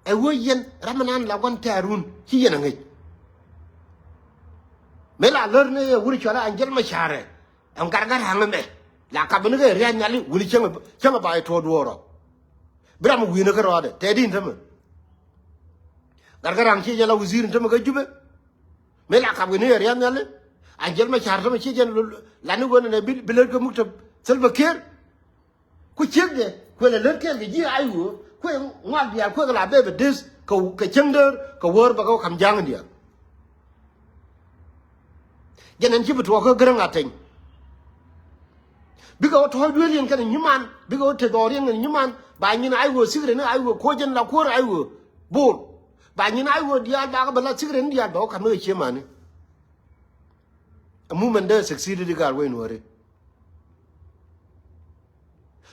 Ɛ ɣöö yɛn ram mi nan la gua̱n tɛɛrun ci yɛn a ŋäc. Mëë la lär ni ɛ wur cualä Anjɛl Macarɛ. Ɛn gat gat ra̱ŋ ɛmɛ la kap ni kɛ ria̱a̱c nhiali wuni cäŋ cäŋ ba yɛ tuɔɔk duɔɔr rɔ. Bi ram wi̱i̱n kä rɔɔdɛ tɛɛdi in tämɛ. Gat gat ra̱ŋ ciɛ jɛ la wazir in tämɛ kä Jubɛ. Mëë la kap kɛ ni kɛ ria̱a̱c nhiali. Anjɛl Macar tämɛ ciɛ jɛ lani wen ɛnɛ bi lät kä muktab Salva Kiir. Ku ciekdɛ kuɛ lɛ lät kɛɛl kɛ ji̱ a i̱ ɣöö kuɛ ŋuak diaal kuɛ kɛ la bɛ bɛ des kɛ cäŋ däär kɛ wäär bɛ kɛ wä ka̱m ja̱a̱ŋ in diaal. Jɛn ɛn ci bi tuɔɔk kä Gäräŋ Ateny. Bikɛ wä tɔ̱ɔ̱c dueeliɛn kɛnɛ nyiman bikɛ wä te dhɔɔriɛn kɛnɛ nyiman ba nyin a i̱ ɣöö sikirɛn a i̱ ɣöö koc jɛn la kuäär a i̱ ɣöö bo̱o̱r. Ba nyin a i̱ ɣöö diaal bakɛ bɛ la sikirɛn diaal bɛ wä ka̱m kɛ ciemani. Ɛ mumɛn dee succeed di gaar wec nuɔ̱ɔ̱ri.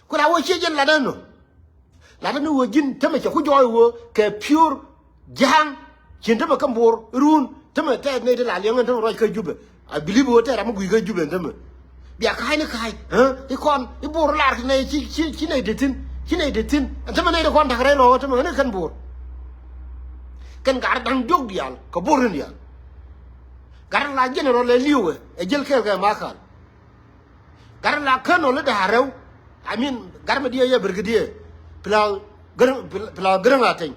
Ku la wä ciec jɛn latdä nɔ. Latdä ni wä ji̱n tämɛ cɛ ku jɔɔc wä kɛ pure ja̱a̱ŋ. Cin tämɛ kä Bor run tämɛ tɛɛth nɛy ti la liɛŋ tämɛ ruac kä Jubɛ. I believe wä tɛɛth ram mi gui̱c kä Jubɛ tämɛ. Bia ka̱a̱c ni ka̱a̱c i̱ kɔn i̱ Bor lar ti nɛy ci ci ci nɛy dee thi̱n ci nɛy dee thi̱n. Ɛn tämɛ nɛy ti kɔn da̱k rɛy rɔɔk tämɛ ɣän i̱ kɛn Bor. Kɛn gat da̱ŋ diɔ̱k diaal kɛ Bor in diaal. Gat la general ɛ li̱wɛ ɛ jiɛl kɛɛl kɛ Makal. Gat la kän nɔ li da̱a̱ rɛw. I mean gat mi diɛ yɛ brigadier. Pla Gäräŋ pla Gäräŋ Ateny.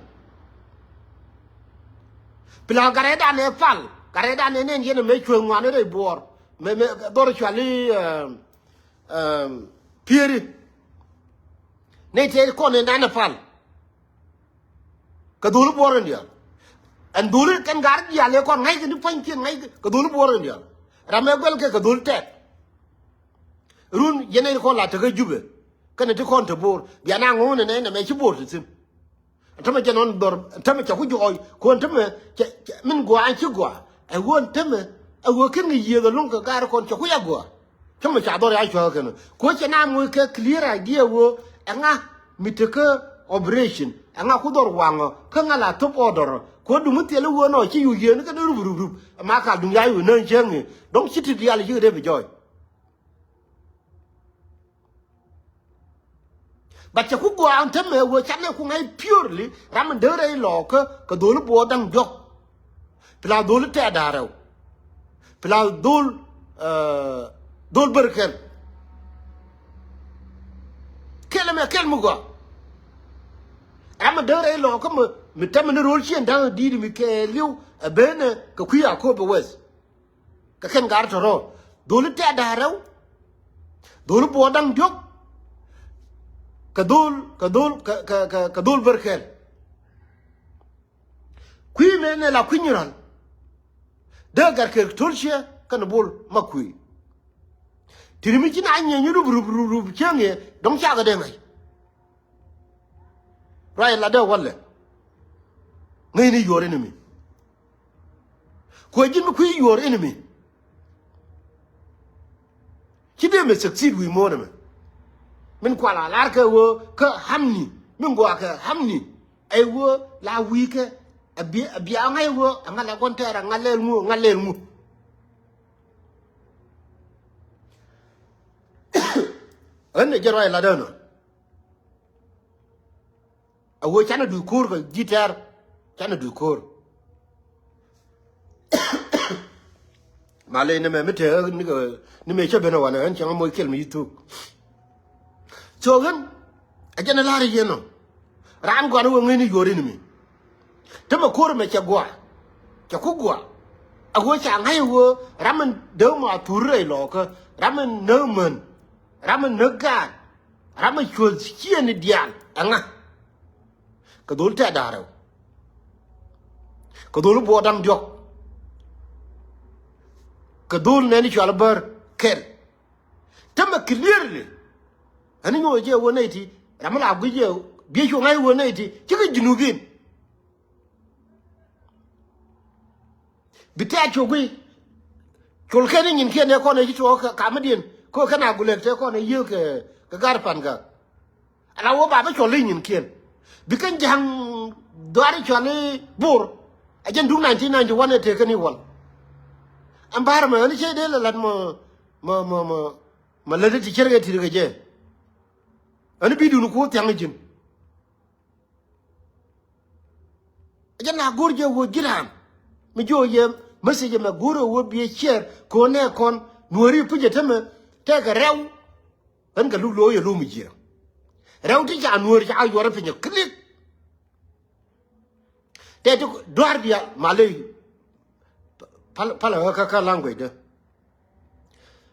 Pla gat ɛ dan ɛ pal gat ɛ dan ɛ nɛn yɛn ɛ mɛ cuɛ ŋuan ɛ rɛy Buɔɔr mɛ mɛ dhɔr cuali. Pieri nɛy tëë kɔn ɛ nan ɛ pal. Kɛ dholi Buɔɔr in diaal. Ɛn dholi kɛn gat diaal ɛ kɔn ŋa̱ckɛ ni pua̱nykiɛn ŋa̱ckɛ kɛ dholi Buɔɔr in diaal. Ram ɛ guɛl kɛ kɛ dholi tɛt. Run yɛn ɛ ti kɔn la tekä Jubɛ kɛnɛ ti kɔn te Bor bia na ŋo̱o̱n ɛnɛ nɛmɛ ci Bor te thi̱n. Ɛn tämɛ jɛ nɔn dhɔr ɛn tämɛ cɛ ku jɔɔc kuɔn tämɛ cɛ min gɔaa ɛn ci gɔaa. Ɛ ɣöö ɛn tämɛ ɛ ɣöö ken ŋi̱ yiëëk ɛlɔ̱ŋ kɛ gaari kɔn cɛ ku ya gɔaa. Tämɛ ca dhɔr ya cuäkä kɛn kuɔ cɛ na moc kɛ clear idea ɣöö ɛŋa mi tekä Operation ɛŋa ku dhɔr waŋɔ kä ŋa la thop order. Ku duŋ mi thil iwuɔ nɔ ci yu yieen kä ni rup rup rup. Ma kal duŋ ya yu nään cäŋ i̱ dɔ̱ŋ ci ti diaal ci kɛ dee bi jɔɔc. But cɛ ku gua̱a̱ŋ tämɛ wee canɛ ku ŋa̱c purely ram in dee rɛy lɔɔkä kɛ dholi buɔɔr da̱ŋ diɔ̱k. Pla dholi tɛɛt da̱a̱ rɛw. Pla dhol, eh, dhol bär kɛl. Kɛl ɛmɛ kɛl mi gɔaa. Ram in dee rɛy lɔɔkä mi, mi tämɛ ni ro̱l ciɛn da̱ŋ di̱i̱t mi kɛɛliw ɛ benɛ kɛ kui̱ a ko̱p ɛ weth. Kɛ kɛn gar tɔ̱rɔ̱. Dholi tɛɛt da̱a̱ rɛw. Dholi buɔɔr da̱ŋ diɔ̱k. Kɛ dhol, kɛ dhol, kɛ, kɛ, kɛ, kɛ dhol bär kɛl. Kui̱ mëë nɛ la kui̱ nyural. Dee gat kɛ tol ciɛ kɛn bol ma kui̱. Tini mi ci na nyɛ nyi rup, rup, rup, rup, cieŋ yɛ, dɔ̱ŋ cakɛ dee ŋa̱c. Ruac la dee walɛ. Ŋäcni your enemy. Kuɛ ji̱n mi kui̱ your enemy. Ci dee mɛ succeed wi̱i̱ muɔ̱ɔ̱n ɛmɛ. Min kual a lar kɛ ɣöö kä hamni min gɔaa kɛ hamni. Ɛ ɣöö la wi̱i̱ kɛ a bia, a bia ŋa̱c ɣöö a ŋa̱ la gua̱n tɛɛr a ŋa̱ lɛl ŋu a ŋa̱ lɛl ŋu. Ɣän ɛ jɛ ruac lat ɛnɔ. A wee canɛ duc ko̱o̱r kɛ ji̱ tɛ̈r. Canɛ duc ko̱o̱r. Ma ley ni mɛ mi te ni kɛ ni mɛ cä ben a wanɛ ɣän cäŋ moc kɛl mi yi thuk. So ɣän a jɛn a la̱r yɛn ɔ. Raan gɔaa ni wee ŋäcni yuɔr in mi. Te mɛ ko̱o̱r mɛ cɛ gua̱a̱. Cɛ ku gua̱a̱. A wee ca ŋa̱c a wee ram in dee ma thur rɛy lɔɔkä. Ram in näk män. Ram in näk gaat. Ram mi cuɔ̱th ciëëni diaal ɛŋa. Kɛ dhol tɛ̈t da̱a̱ rɛw. Kɛ dhol buɔɔr da̱ŋ diɔ̱k. Kɛ dhol nɛn i̱ cual bär kɛl. Tämɛ clearly. Ɛn i̱ nyuɔ̱th jɛ wä nɛy ti ram mi la guic jɛ biɛ cuɔ̱ŋ ŋa̱c wä nɛy ti cikɛ junubin. Bi tɛ̈t cok guic. Col kɛn i̱ nyinkiɛn ëë kɔn ëë ci tuɔɔk kɛ kamä diɛn. Kɛ kɛn a gulɛk tëë kɔn ëë yiëë kɛ, kɛ gar pan gak. Ala wä ba bä cɔl i̱ nyinkiɛn. Bi kɛn ja̱ŋ dhuaar i̱ cɔl i̱ bor. A jɛn duŋ nineteen ninety-one ëë tëë kɛn i̱ wal. Ɛn ba̱a̱r mɛ ɣän i̱ cɛ dee lɛ la̱t mɔ, mɔ, mɔ, mɔ, mɔ lät i̱ ti cär kɛ ti̱t kɛ jɛ. Ɣän i̱ bi duun ku thia̱ŋ i̱ ji̱n. Jɛ na go̱r jɛ wä ji̱ raan mi jiɔ yɛ message mɛ go̱r wä biɛ share kɔn nɛ kɔn nuɔ̱ri puc jɛ tämɛ tɛkɛ rɛw. Ɣän kɛ luk lo̱o̱ yɛ lum jiɛ rɛw ti ca nuɔ̱ri ca yuɔr piny click. Tɛ ti dua̱r diaal ma ley. Pal, pal kä, kä language dä.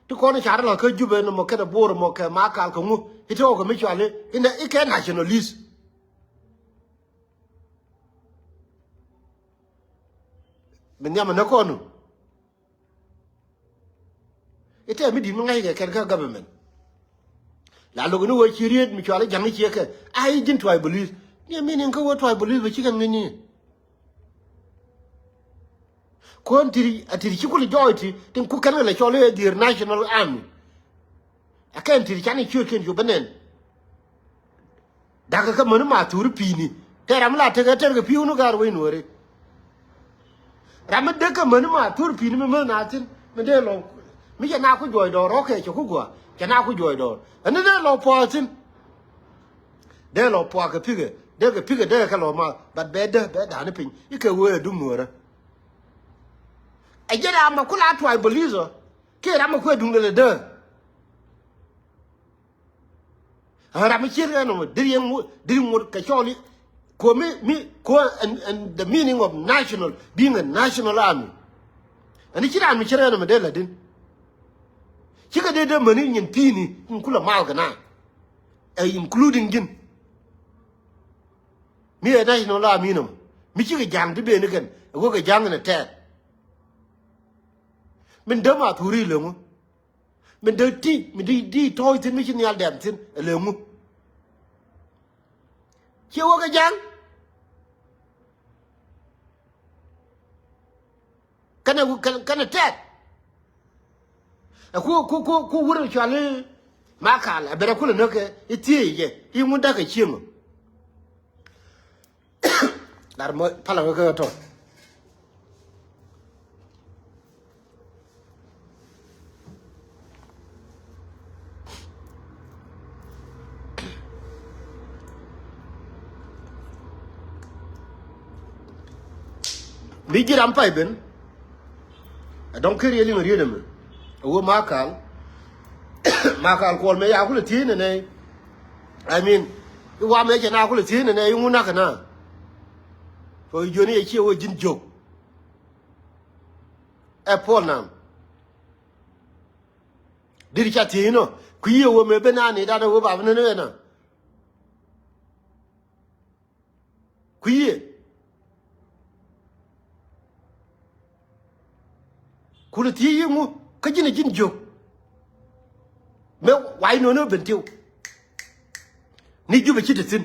Ti kɔn carɛ la kä Jubɛ ni mɔ kɛnɛ Bor mɔ kɛ ma kal kɛ ŋu i̱ tɔɔkɛ mi cuali i̱ nɛ i̱ kɛ nationalist. Mi nhiamɛ ni kɔn nu. I̱ tɛɛ mi di̱t mi ŋa̱ckɛ kɛn kä government. La lo̱k ni wee ci riet mi cuali ja̱ŋ i̱ ciɛ kɛ a i̱ ji̱n tribalism. Ni mi ni kä wee tribalism bɛ ci kɛn ŋi̱ni. Kuɔn tiri a tiri ci kul jɔɔy ti tin ku kɛn kɛ lɛ cɔl i̱ ɛ dhier national army. A kɛn tiri can i̱ ciötkiɛn cu bä nɛn. Dakä kä mäni ma thuri pi̱i̱ni tɛ ram la tekɛ tɛr kɛ pi̱i̱ wuni ga̱r wec nuɔri. Ram mi dek kä mäni ma thuri pi̱i̱ni mi mäth na thi̱n mi dee lɔ mi cɛ na ku juɔc dɔɔr rɔ̱kɛ cɛ ku gua̱a̱ cɛ na ku juɔc dɔɔr ɛni dee lɔ pua̱a̱ thi̱n. Dee lɔ pua̱a̱ kɛ pi̱kɛ dee kɛ pi̱kɛ dee kɛ lɔ ma but bɛ dee bɛ da̱a̱ni piny i̱ kɛ wee ɛ duŋ nuɔrä. Ɛ jɛ ram mɛ ku la tribalism kiɛ ram mɛ kuɛ duŋdɛ lɛ dee. Ram mi ciet kɛ nɔmɔ diri yɛn ŋu diri ŋut kɛ cɔɔli. Kuɔ mi mi kuɔ and and the meaning of national being a national army. Ani ci ram mi ciet kɛ nɔmɔ dee la din. Cikɛ dee dee mäni nyin pi̱i̱ni in kulɛ mal kɛ na. Ɛ including ji̱n. Mi ɛ national army nɔmɔ mi cikɛ ja̱a̱ŋ ti ben ni kɛn ɛ wekɛ ja̱a̱ŋ in ɛ tɛɛt. Min dee ma thuri leŋu. Min dee ti mi di di tɔɔc thi̱n mi ci nhial dɛm thi̱n ɛ leŋu. Ciɛ wä kɛ ja̱ŋ. Kɛnɛ kɛnɛ kɛnɛ tɛt. Ɛ ku ku ku ku wur cuali ma kal ɛ bɛrɛ kulɛ näk kɛ i̱ thieec jɛ i̱ ŋun da̱k kɛ cieŋ ɔ. Lar mɔ palä kä kä tɔ. Bi ji̱ ram pay ben. Ɛ dɔ̱ŋ ker yɛ liŋ riet ɛmɛ. Ɛ wee Makal. Makal Kuɔl mɛ ya kulɛ thiec nɛ nɛ. I mean, i̱ wa mɛ cɛ na kulɛ thiec nɛ nɛ i̱ ŋun nak kɛ na. Tɔ i̱ jiöni yɛ ciɛ wee ji̱n jiök. Ɛ Puɔl Nam. Diri ca thiec inɔ kui̱ yɛ wee mɛ ben a ni dan ɛ wee bap ni ni ɛ na. Kui̱ yɛ. Kulɛ thiec i̱ ŋu kä ji̱n ɛ ji̱n jiök. Mëë wa̱i̱ nööni ben tiw. Ni Jubɛ ci te thi̱n.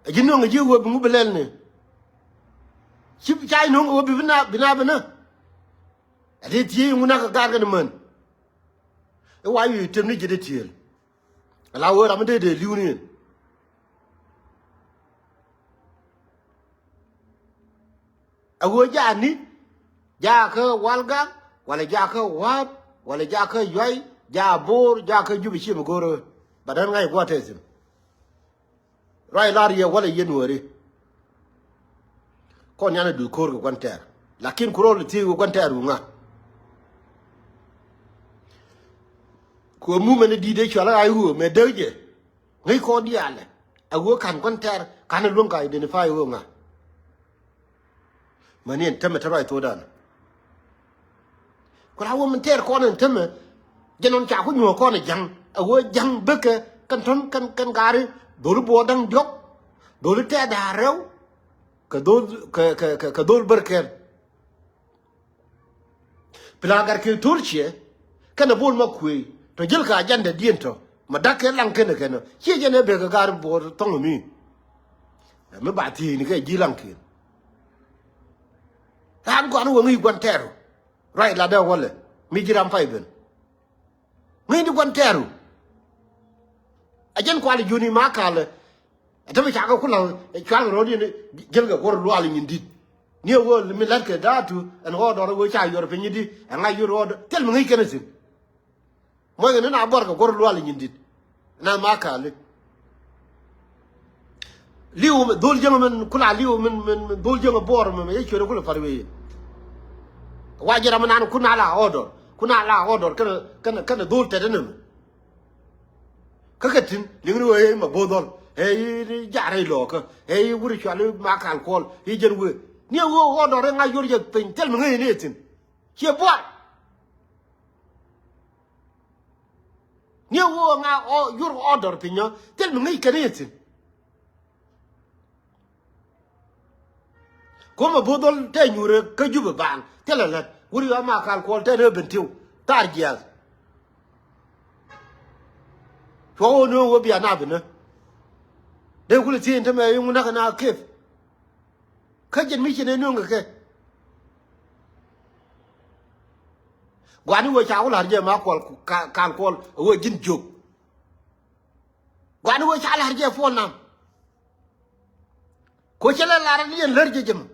Ɛ ji̱ nööŋ ɛ ji̱ ɣöö bi ŋu bi lɛl ni. Ci ca i̱ nööŋ ɣöö bi bi na bi na bi na. Ɛ dee thiec i̱ ŋu nak kɛ gaar kɛn män. I̱ wa̱i̱ wi̱i̱ tem ni ji̱ dee tiëël. Ala ɣöö ram mi dee dee li̱w ni ɛn. A ɣöö jaak ni jaak kä Walgak walɛ jaak kä Wa̱a̱p walɛ jaak kä Yuay jaak Bo̱o̱r jaak kä Jubɛ ciɛ mi go̱o̱r ɣöö. Bat ɣän ŋa̱c gua̱a̱th tɛth thi̱n. Ruac lar yɛ walɛ yɛ Nuääri. Kɔn yan a duth ko̱o̱r kɛ gua̱n tɛɛr. Lakin ku rɔl thiec kɛ gua̱n tɛɛr wu ŋa̱. Ku ɛ mumɛn di̱t dee cual a ɣa̱c ɣöö mɛ dee jɛ. Ŋäc kɔn diaalɛ a ɣöö ka̱n gua̱n tɛɛr ka̱n a luäŋ ka identify ɣöö ŋa̱. Mäni ɛn tämɛ te ruac thokdan. Ku la wä min tɛɛr kɔn ɛn tämɛ. Jɛ nɔn ca ku nyuɔ̱ɔ̱k kɔn ɛ ja̱ŋ a wä ja̱ŋ bekɛ kɛn tɔ̱n kɛn kɛn gaari. Dholi buɔɔr da̱ŋ diɔ̱k. Dholi tɛɛt da̱a̱r rɛw. Kɛ dhol kɛ kɛ kɛ dhol bär kɛl. Pila gat kɛ thol ciɛ kɛn a bol ma kuëë tɔ jil ka ajanda diɛn tɔ ma dak kɛ laŋ kɛn kɛn ciɛ jɛn ɛ bekɛ gaari buɔɔr thɔŋ mi. Mi ba thiecni kɛ ji̱ laŋ kiɛn. Raan gɔan wä ŋi̱i̱c gua̱n tɛɛru. Ruac latdä walɛ mi ji̱ ram pay ben. Ŋi̱i̱c di gua̱n tɛɛru. A jɛn kual ji̱ juni ma kalɛ. Ɛ tämɛ cakɛ ku la̱th ɛ cual kɛ rɔ̱diɛn. Jiɛl kɛ kuɔr lual nyin di̱t. Ni ɛ wä mi la̱t kɛ da̱a̱tu ɛn ɣɔɔdɔr ɛ wä ca yuɔr piny di ɛ ŋa̱c yuɔr ɣɔɔdɔr thil mi ŋi̱i̱c kɛn ɛ thi̱n. Muɔckɛ ni na buɔr kɛ guɔ̱r lual nyin di̱t. Na ma kali. Liw dhol jäŋ min kula liw min min min dhol jäŋ buɔr min min yɛ cuɛt kula par wee. Wa jɛ ram nan kuna la order kuna la order kɛn kɛn kɛn dhol tɛt ni min. Kä kɛ tin liŋ ni wee ma bo̱o̱ dhɔl ɛ yi jar ɛ lɔɔkä ɛ yi wuri cuali ma kal kuɔl yi jɛn wee ni ɛ wee order ɛ ŋa yor jɛ piny thil mi ŋäc ni ɛ thin. Ciɛ buɔr. Ni ɣöö ŋa ɔ yur order piny ɔ thil mi ŋäc kɛn i̱ thi̱n. Kuɔmɛ bo̱o̱ dhɔl tɛ nyuurɛ kä Jubɛ baaŋ thilɛ lät wur yɔ ma kal kuɔl tɛ ni ɣä ben tiw thar jiath. Cuɔ ɣöö ni ɣöö bia nap inä. Dee kulɛ thiec in te mɛ i̱ ŋun näk na kep. Kä jɛn mi ci nɛ nööŋ kɛ kɛ. Guani wee ca wä la̱r jɛ ma kuɔl kal kuɔl wee ji̱n jiök. Guani wee ca la̱r jɛ puɔl nam. Ko cɛ lɛ la̱r ni jɛn lär jɛ jɛ mɔ.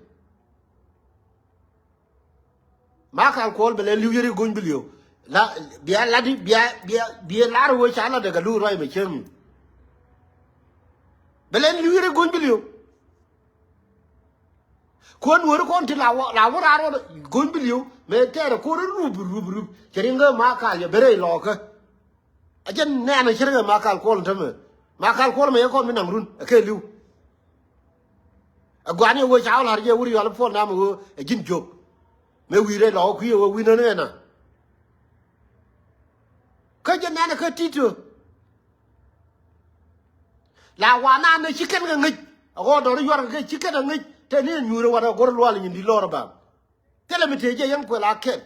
Ma kal kuɔl bɛ lɛ li̱w yɛri go̱ny bi li̱w. La bia ladi bia bia bia la̱r wee ca la dɛ kɛ luur ruac mɛ cäŋ mi. Bɛ lɛ li̱w yɛri go̱ny bi li̱w. Kuɔn weri kɔn ti la wä la wä raar wä go̱ny bi li̱w mɛ tɛɛrɛ ko̱r rup rup rup cɛ riŋ kä ma kal yɛ ben rɛy lɔɔkä. A jɛn nɛɛn a cɛ riŋ ɛ ma kal kuɔl tämɛ ma kal kuɔl mɛ yɛ kɔn mi naŋ run ɛ kɛ li̱w. Ɛ gua̱a̱r ni ɛ wee ca wä la̱r jɛ wä riɔal puɔl nam ɛ wee ɛ ji̱n jiök. Mɛ wi̱i̱ rɛy lɔɔkä kui̱ ɛ wee wi̱i̱ nän ɛ na. Kä jɛ nɛɛn ɛ kä ti̱t. La wa naan ni ci kɛn kɛ ŋäc a ɣɔɔ dɔr yuɔr kɛ ci kɛn a ŋäc te ni nyuur ɛ wat a go̱r lual nyin di lɔr a bam. Thilɛ mi tëë jɛ yɛn kuɛ la kɛn.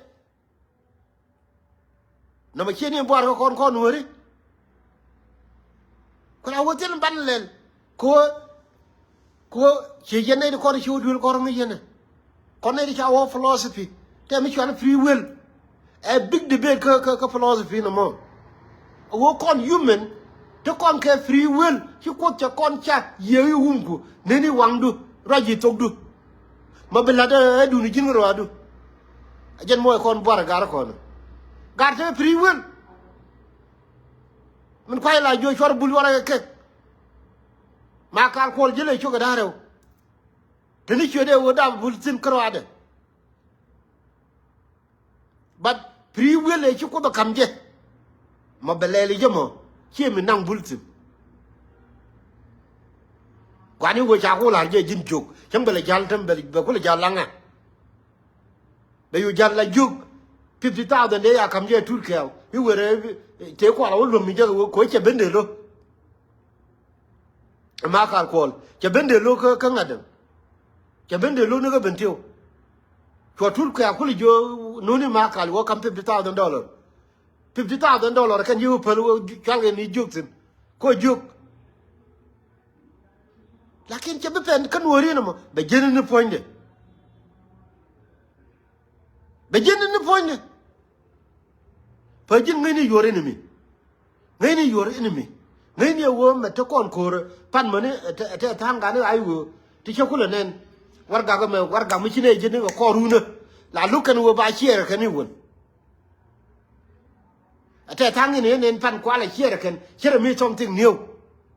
Nɔmɔ cie ni buar kɛ kɔn kɔn weri. Kuɛ la wä thil ban lɛl kɛ wä. Ku ci yɛn nɛy ti kɔn ci wä duel kɔn ŋäc yɛn ɛ. Kɔn nɛy ti ca wä philosophy tɛ mi cuan free will. Ɛ big debate kä kä kä philosophy nɔmɔ. Wä kɔn human. Te kɔn kɛ free will, ci Kuoth cɛ kɔn ca yiëë i̱ wumku, neni waŋdu, ruac i̱ thokdu. Ma bi la̱t ɛ duni ji̱n kɛ ruaadu. A jɛn muɔc kɔn buar ɛ gar kɔn. Gar te free will. Min kuay la juɔc cuɔr bul warɛ kɛ kek. Ma kal kuɔl jilɛ cok ɛ da̱rɛw. Te ni cuɛ dee wä dap bul thin kɛ ruaadɛ. But free will ëë ci Kuoth ɛ ka̱m jɛ. Ma bɛ lɛl i̱ jɛ mɔ, ciɛ mi naŋ bul thi̱n. Guani wee ca ku la̱r jɛ ji̱n jiök. Cäŋ bɛ lɛ ja̱l täm bɛ, bɛ ku lɛ ja̱l laŋɛ. Bɛ yu ja̱l la jiök fifty thousand dee ya ka̱m jɛ tut kɛɛw. I̱ wee rɛ tëë kual a wä luäm mi jɛ kɛ wee koc cɛ ben dee lo̱. Ma kal kuɔl cɛ ben dee lo̱ kä, kä ŋa̱t däŋ. Cɛ ben dee lo̱ ni kä ben tiw. Cuɔ tut kɛ a kul jiö nuni ma kal wä kam fifty thousand dollar. Fifty thousand dollar kɛn jiö päl wä cual kɛ ni jiök thi̱n. Ko jiök. Lakin cɛ bi pɛn kä nuɔri ni mɔ bɛ jeni ni puɔ̱nydɛ. Bɛ jeni ni puɔ̱nydɛ. Pä ji̱n ŋäcni your enemy. Ŋäcni your enemy. Ŋäcni ɛ wee mɛ te kɔn ko̱o̱rä pan mäni ɛ te, ɛ te tha̱a̱ŋ gani ay wee ti cä kulɛ nɛn. Warɛgak mɛ warɛgak mi ci nɛ ji̱n ni kɛ kɔn runä. La luk kɛn wee ba ciɛɛr kɛn i̱ wän. Ɛ te tha̱a̱ŋ in in in pan kualɛ ciɛɛr kɛn ciɛɛr mi something new.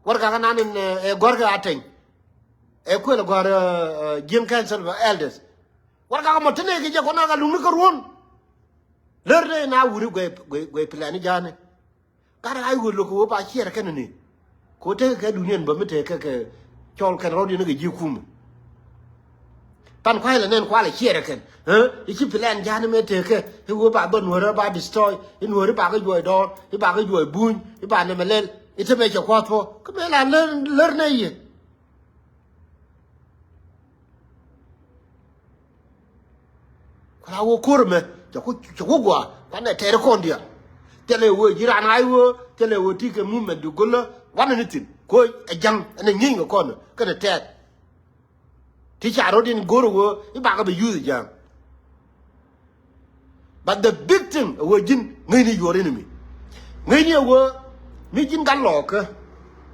Warɛgak nan in ɛ gɔ̱rkɛ a tɛny. Ɛ kuël gɔ̱r ji̱n council of elders. Warɛgak mɔ te nɛ kɛ jɛ kɔn a ka luŋni kä ruɔ̱n. Lär dee na wuri guɛ, guɛ, guɛ pilani ja̱a̱ni. Gat ay wuri lo̱k wä ba ciɛɛr kɛn ni. Ko tekɛ kɛ duniɛn bä mi tekɛ kɛ cɔl kɛn rɔ̱diɛn kɛ ji̱ kumɛ. Pan kuay lɛ nɛn kualɛ ciɛɛr kɛn. I̱ ci pilan ja̱a̱ni mɛ tekɛ i̱ wä ba bä nuɔ̱rä ba destroy i̱ nuɔ̱ri ba kɛ juɔc dɔɔr i̱ ba kɛ juɔc buny i̱ ba nɛmɛ lɛl i̱ te mɛ cɛ kua̱th puɔ kä mɛ la lär, lär nɛ yɛ. Kula wä ko̱r mɛ cɛ ku, cɛ ku gua wanɛ tɛɛr kɔn diaal. Thilɛ wä ji̱ ran ay wä thilɛ wä ti kɛ movement di go̱lä wanɛ ni thi̱n ko ɛ ja̱ŋ ɛn ɛ ŋi̱i̱ŋ kɛ kɔn kɛn ɛ tɛɛr. Ti ca rot in go̱r wä i̱ bakɛ bɛ yuth ɛ ja̱ŋ. But the big thing ɛ wee ji̱n ŋäcni your enemy. Ŋäcni ɛ wee mi ji̱n gat lɔɔkä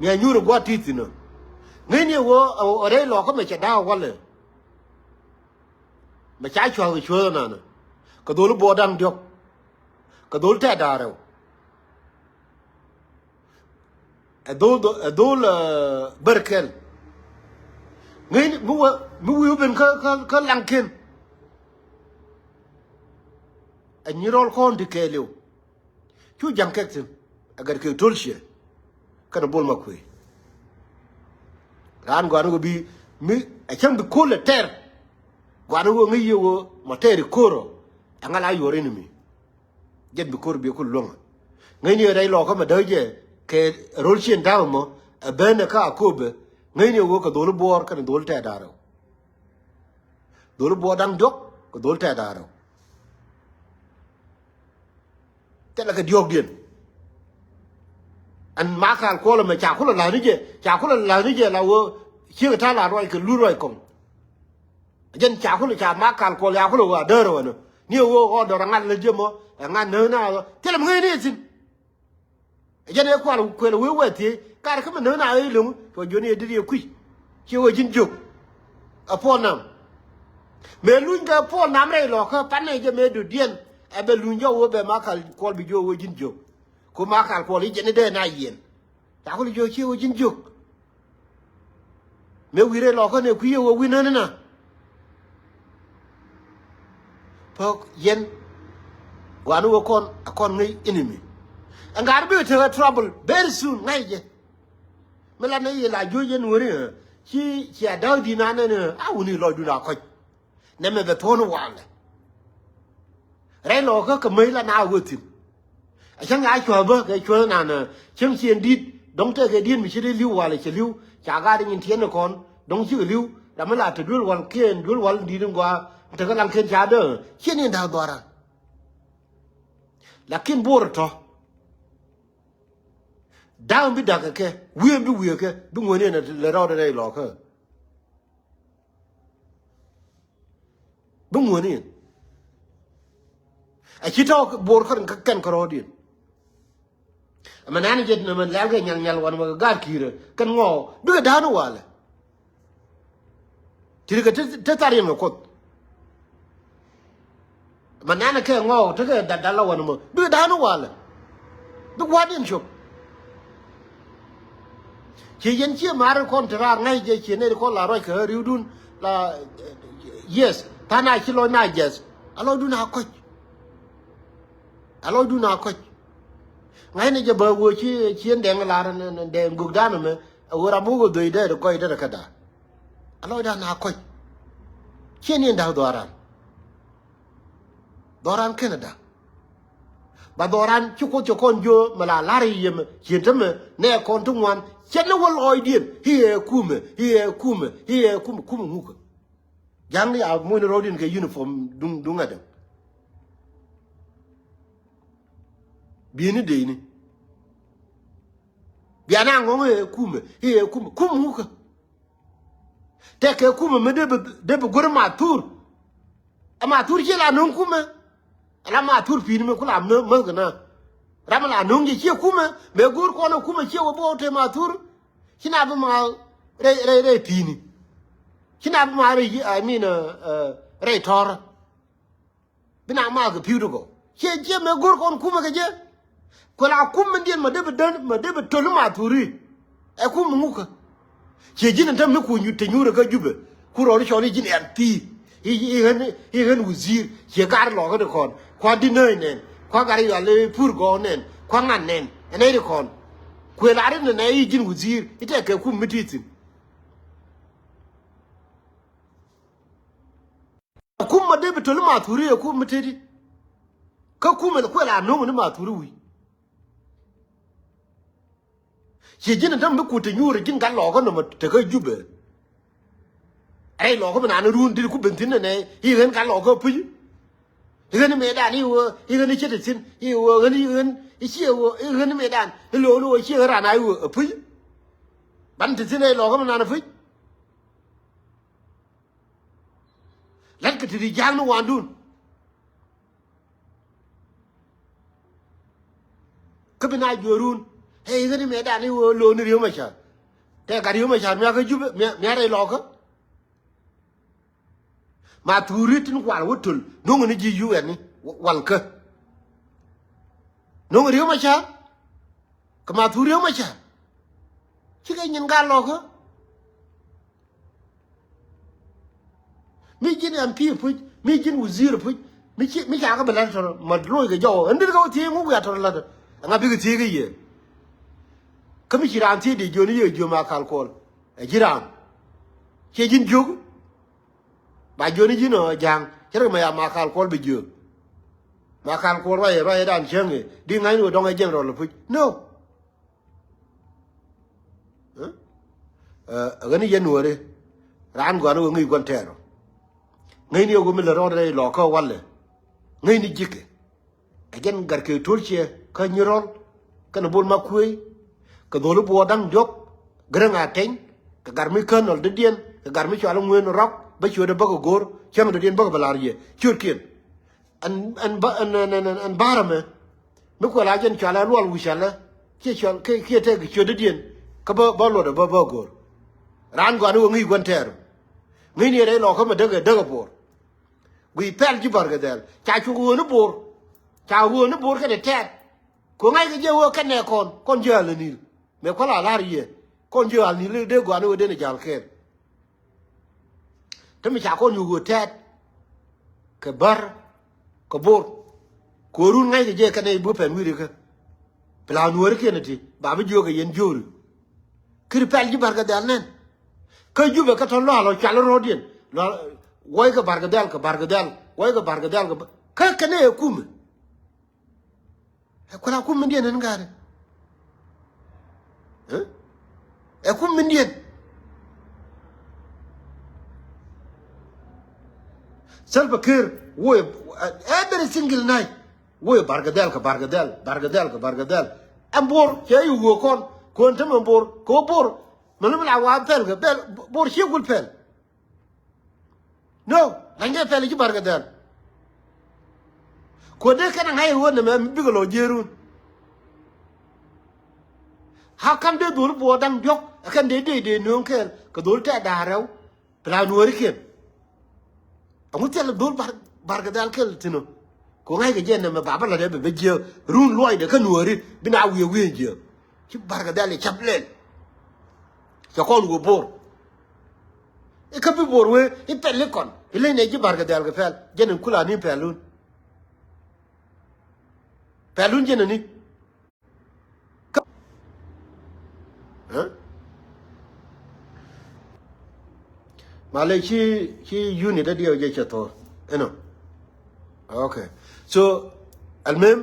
mi a nyuur ɛ gua̱a̱t ti̱i̱ thi̱n ɔ. Ŋäcni ɛ wee ɛ rɛy lɔɔkä mɛ cɛ da̱a̱k walɛ. Mɛ ca cua̱th kɛ cuäth ɛnanɛ kɛ dholi buɔɔr da̱ŋ diɔ̱k kɛ dholi tɛ̈t da̱a̱r rɛw. Ɛ dhol, ɛ dhol bär kɛl. Ŋäcni mi wä, mi wi̱i̱ wä ben kä, kä, kä laŋken. Ɛ nyi rɔl kɔn ti kɛɛliw. Cu ja̱ŋ kɛk thi̱n ɛ gɛt kɛ to̱l ciɛ. Kɛnɛ bol ma kuëë raan gɔaani wä bi mi ɛ cäŋ bi ko̱l ɛ tɛr. Gɔaani wä ŋäc yɛ wä ma tɛr i̱ ko̱r ɔ. Ɛ ŋa̱l a your enemy. Jɛn bi ko̱r bi kul luäŋä. Ŋäcni ɛ rɛy lɔɔkä mɛ däk jɛ kɛ ro̱l cien da̱k ɛmɔ ɛ ben ɛ kä a ko̱pɛ. Ŋäcni ɛ wee kɛ dholi buɔɔr kɛnɛ dholi tɛ̈t da̱a̱r rɛw. Dholi buɔɔr da̱ŋ diɔ̱k kɛ dholi tɛ̈t da̱a̱r rɛw. Thilɛ kɛ diɔ̱ɔ̱kdiɛn. Ɛn ma kal kuɔl ɛmɛ ca kulɛ la̱th ni jɛ ca kulɛ la̱th ni jɛ la wee cieŋ ta̱a̱ la ruac kɛ luth ruac kɔŋ. Jɛn ca kulɛ ca ma kal kuɔl ya kulɛ wee a däär wänä ni ɛ wee ɣɔɔdɔr ɛ ŋa̱t lät jɛ mɔ ɛ ŋa̱t näk na ɣä thilɛ mi ŋäcni ɛ thi̱n. Jɛn ɛ kual kuɛl wee wee thiec kar kä mi näk na ɣä ilo̱ŋ cuɔ jiɔni ɛ dit yɛ kui̱. Ciɛ wee ji̱n jiök. Ɛ puɔl nam mëë luny kɛ puɔl nam rɛy lɔ̱kä panɛ jɛ mëë dödiɛn. Ɛ bɛ luny jɔk wee bɛ ma kal kuɔl bi jiök wee ji̱n jiök. Ku ma kal kuɔl i̱ jɛn i̱ dee na yiɛn. Ca kulɛ jiök ciɛ wee ji̱n jiök. Mëë wi̱i̱ rɛy lɔkä nɛ kui̱ yɛ wä wi̱n nän na. Pɔk yɛn. Gua̱a̱ni wä kɔn a kɔn ŋäc enemy. Ɛn gat bi tekɛ trouble very soon ŋa̱c jɛ. Mi la nɛ yɛ la juɔ̱c yɛn wä ri ɛ ci cia da̱k di̱t na nɛn ɛ a wuni lɔcdun a kɔc. Nɛmɛ bɛ thuɔ̱ɔ̱n walɛ. Rɛy lɔɔkä kɛ mäc la na wee thi̱n. A cäŋ a cuäth bä kɛ cuäth nanɛ cäŋ ciɛn di̱t dɔ̱ŋ tekɛ di̱t mi ci dee li̱w walɛ cɛ li̱w ca gaat nyin tiɛn ni kɔn dɔ̱ŋ cikɛ li̱w. Ram mi la te duel wal kiɛn duel wal di̱t in gɔaa tekɛ laŋ ken ca dee ciɛn in da̱k dhuara. Lakin buɔr tɔ̱ da̱k bi da̱k kɛ wiee bi wiee kɛ bi ŋuäni ɛn lɛ rɔɔdɛ rɛy lɔɔkä. Bi ŋuäni ɛn a ci tɔ̱ buɔr kɔn kɛn kärɔɔdiɛn. Ɛmɛ nɛn jɛ nɛmɛ lɛl kɛ nyal nyal wanɛ mɛ kɛ gaat ki̱i̱rä kɛn ŋɔɔ bikɛ da̱a̱n walɛ. Ti ri kɛ te thar yɛn kɛ Kuoth. Mɛ nɛn kɛ ŋɔw tekɛ dal dal la wanɛ mɔ bikɛ da̱a̱n walɛ. Bikɛ wa̱diɛn cop. Ciɛ yɛn ciɛ ma̱a̱r kɔn te raar ŋa̱c jɛ ciɛ nɛy kɔn la ruac kɛ ri̱wdun la. Yes, tha̱a̱ŋ a ci lɔc na jɛth. A lɔcdun a kɔc. A lɔcdun a kɔc. Ŋa̱cnɛ jɛ bä wee ci ciën dɛŋ lar dɛŋ gökdan ɛmɛ. A wee ram wä wä dhöc dee kɔc dee käda. A lɔcdan a kɔc. Ciɛ ni ɛn da̱k dhɔaran. Dhɔran kɛn a da̱k. Ba dhɔran ci Kuoth cɛ kɔn jiö mɛ la la̱r i̱ yɛmɛ ciën tämɛ nɛ kɔn ti ŋuan. Cɛ ni wä lɔɔcdiɛn i̱ ɛ kumɛ i̱ ɛ kumɛ i̱ ɛ kumɛ kumɛ ŋukä. Ja̱ŋni a mucni rɔ̱diɛn kɛ uniform duŋ duŋ adäŋ. Bieni deni. Biani a ŋɔŋ ɛ kumɛ i̱ ɛ kumɛ kumɛ ŋukä. Tɛkɛ kumɛ mi dee bi dee bi go̱r ma thur. Ɛ ma thur ci la no̱ŋ kumɛ. Ala ma thur pi̱i̱ni mi ku la mäth kɛ na. Ram la no̱ŋ jɛ ciɛ kumɛ mɛ go̱r kɔn ɛ kumɛ ciɛ wä bi wä te ma thur. Ci na bi ma rɛy rɛy rɛy pi̱i̱ni. Ci na bi ma rɛy I mean rɛy tɔ̱rä. Bi na ma kɛ pi̱w ti gɔw ciɛ ciɛ mɛ go̱r kɔn kumɛ kɛ jɛ. Kuɛ la kum min diɛn ma dee bi dän ma dee bi töl ma thuri. Ɛ kum mi ŋukä. Ciɛ ji̱n ɛn täm mi ku te nyuurɛ kä Jubɛ ku rɔɔd cɔl i̱ ji̱n ɛn thi̱i̱. I̱ ɣän i̱ ɣän wuzir ciɛ gar lɔkä ti kɔn kua di̱n nääc nɛn kua gar yual i̱ pur gɔɔk nɛn kua ŋa̱n nɛn. Ɛn nɛy ti kɔn kuëë la ri nɛ nɛ i̱ ji̱n wuzir i̱ tɛk kɛ kum mi ti thi̱n. Kum ma dee bi töl ma thuri ɛ kum mi teti. Kä kum ɛn kuɛ la no̱o̱ŋ ni ma thuri wi̱i̱. Ciɛ ji̱n ɛn täm bi kut te nyuur ji̱n gat lɔɔkä nɔmɔ tekä Jubɛ. Rɛy lɔɔkä bi naan run dit ku ben thi̱n ɛnɛ i̱ ɣän gat lɔɔkä puc. I̱ ɣän i̱ mëëdan i̱ ɣöö i̱ ɣän i̱ cä te thi̱n i̱ ɣöö ɣän i̱ ɣän i̱ ciɛ ɣöö i̱ ɣän i̱ mëëdan i̱ lo̱o̱n i̱ ɣöö ciɛ ɣän raan a i̱ ɣöö ɛ puc. Ban te thi̱n rɛy lɔɔkä bi naan ɛ puc. La̱tkɛ ti ri ja̱a̱ŋ ni wa̱a̱ndun. Kä bi na juɔrun ɛ i̱ ɣän i̱ mëëdan i̱ ɣöö lo̱o̱n i̱ Riek Machar. Tɛ gat Riek Machar miakä Jubɛ mia rɛy lɔɔkä. Ma thuri tin kual wä töl no̱ŋ ni ji̱ U N ni walkä. No̱ŋ Riek Machar. Kɛ ma thuri Riek Machar. Cikɛ nyin gat lɔɔkä. Mi ji̱n M P puc mi ji̱n wuzir puc. Mi ci mi ca kä bi la̱t tɔrɔ ma loc kɛ jɔw ɛn dit kä wä thiec ŋuk wiaa tɔrɔ la̱t. Ɛŋa bikɛ thiec kä yɛ. Kä mi ci raan thiec dee jiön i̱ yɛ jiö ma kal kuɔl. Ɛ ji̱ raan. Ciɛ ji̱n jiök. Ba jiön i̱ ji̱n ɔ ja̱a̱ŋ cä rɛ ma ya ma kal kuɔl bi jiök. Ma kal kuɔl ruacɛ ruacɛ dan cäŋ ɛ di ŋa̱cni wä dɔŋ ɛ jiɛn rɔl ɛ puc no. Ɣän i̱ yɛn nuɔ̱ɔ̱ri raan gɔ̱a̱n i̱ wä ŋi̱i̱c gua̱n tɛɛr ɔ. Ŋäcni i̱ wä mi lät rɔɔdɛ rɛy lɔɔkä walɛ. Ŋäcni ji̱kɛ ɛ jɛn gat kɛ to̱l ciɛ kä Nyirɔl kɛnɛ Bol Makuëëc. Kɛ dho̱l i̱ buɔɔr da̱ŋ diɔ̱k Gäräŋ Atɛny kɛ gat mi kään nɔl dädiɛn kɛ gat mi cɔal i̱ Ŋueen Rɔk bä ciötdɛ bäkɛ go̱o̱r cäŋ dädiɛn bäkɛ bɛ la̱r yɛ ciötkiɛn. Ɛn ɛn bä ɛn ɛn ɛn ɛn bärä mɛ. Mi kuɛ la jɛn cɔal ɛ luɔl wi̱c cɔalɛ kiɛ cɔal kiɛ kiɛ tɛk kiɛ ciötdädiɛn. Kä bä bä luɔtdɛ bä bä go̱o̱r. Raan gɔaa ni wä ŋi̱i̱c gua̱n tɛɛr. Ŋi̱i̱c ni rɛy lɔɔkä mɛ däkɛ däkɛ bo̱o̱r. Guiy pɛl ji̱ bärkɛ dhɛl ca cuk ɣöö ni bo̱o̱r. Ca ɣöö ni bo̱o̱r kɛnɛ tɛɛt. Kɛ ɣöö ŋa̱ckɛ jɛ ɣöö kɛnɛ kɔn kɔn ji̱ ɣal ni ni̱l. Mëë kuäl a la̱r yɛ kɔn ji̱ ɣal ni ni̱l dee gɔaa ni ɣöö dee ni ja̱l kɛɛl. Te mi ca kɔn yuk ɣöö tɛɛt kɛ bär kɛ bo̱o̱r. Kɛ ɣöö run ŋa̱ckɛ jɛ kɛnɛ i̱ bukɛ pɛn wi̱i̱rikä. Pla nuäärikiɛn ɛ ti ba bi jiöök kɛ yɛn jiööri. Kiri pɛl ji̱ bärkɛ dhɛl nɛn. Kä Jubɛ kä tɔ̱ luaal ɔ cual rɔ̱diɛn luaal. Wuɔckɛ bärkɛ dhɛl kɛ bärkɛ dhɛl wuɔckɛ bärkɛ dhɛl kɛ bär kä kɛnɛ ɛ kumɛ. Ɛ kuäl a kum mindiɛn ɛn ga̱a̱dɛ. Ɛ kum mindiɛn. Salva Kiir wuɔyɛ every single night. Wuɔyɛ bärkɛ dhɛl kɛ bärkɛ dhɛl bärkɛ dhɛl kɛ bärkɛ dhɛl. Ɛn bo̱o̱r cɛ i̱ wuɔ̱ɔ̱k kɔn kuɔn te mɛ bo̱o̱r kɛ wä bo̱o̱r. Mɛ lä mi la wa pɛl kɛ bɛl bo̱o̱r ciek wul pɛl. No, la̱ny kɛ pɛl i̱ ci bärkɛ dhɛl. Kuɔt dee kɛn a ŋa̱c i̱ ɣöö nɛmɛ mi bikɛ lɔ jiëërun. A kam dee dhol buɔɔr da̱ŋ diɔ̱k ɛ kɛn dee dee dee nööŋ kɛɛl kɛ dhol tɛ̈t da̱a̱r rɛw. Pla nuɔɔrikiɛn. Aŋu thil dhol bar bar kɛ dhal kɛl thi̱n ɔ. Kɛ ŋa̱ckɛ jɛ nɛmɛ bapä la̱t ɛ bɛ bɛ jiääk run luɔcdɛ kä nuɔɔri bi na wiee wiee jiääk. Ci bar kɛ dhal i̱ cap lɛl. Cɛ kɔn wee bo̱r. I̱ kä bi bo̱r wee i̱ pɛl i̱ kɔn i̱ leny nɛ ji̱ bar kɛ dhal kɛ pɛl jɛn in kula ni pɛlun. Pɛlun jɛn in ni. Malɛ ci ci unit a diɛw jɛ cɛ thor. Ɛnɔ. Okay. So almem.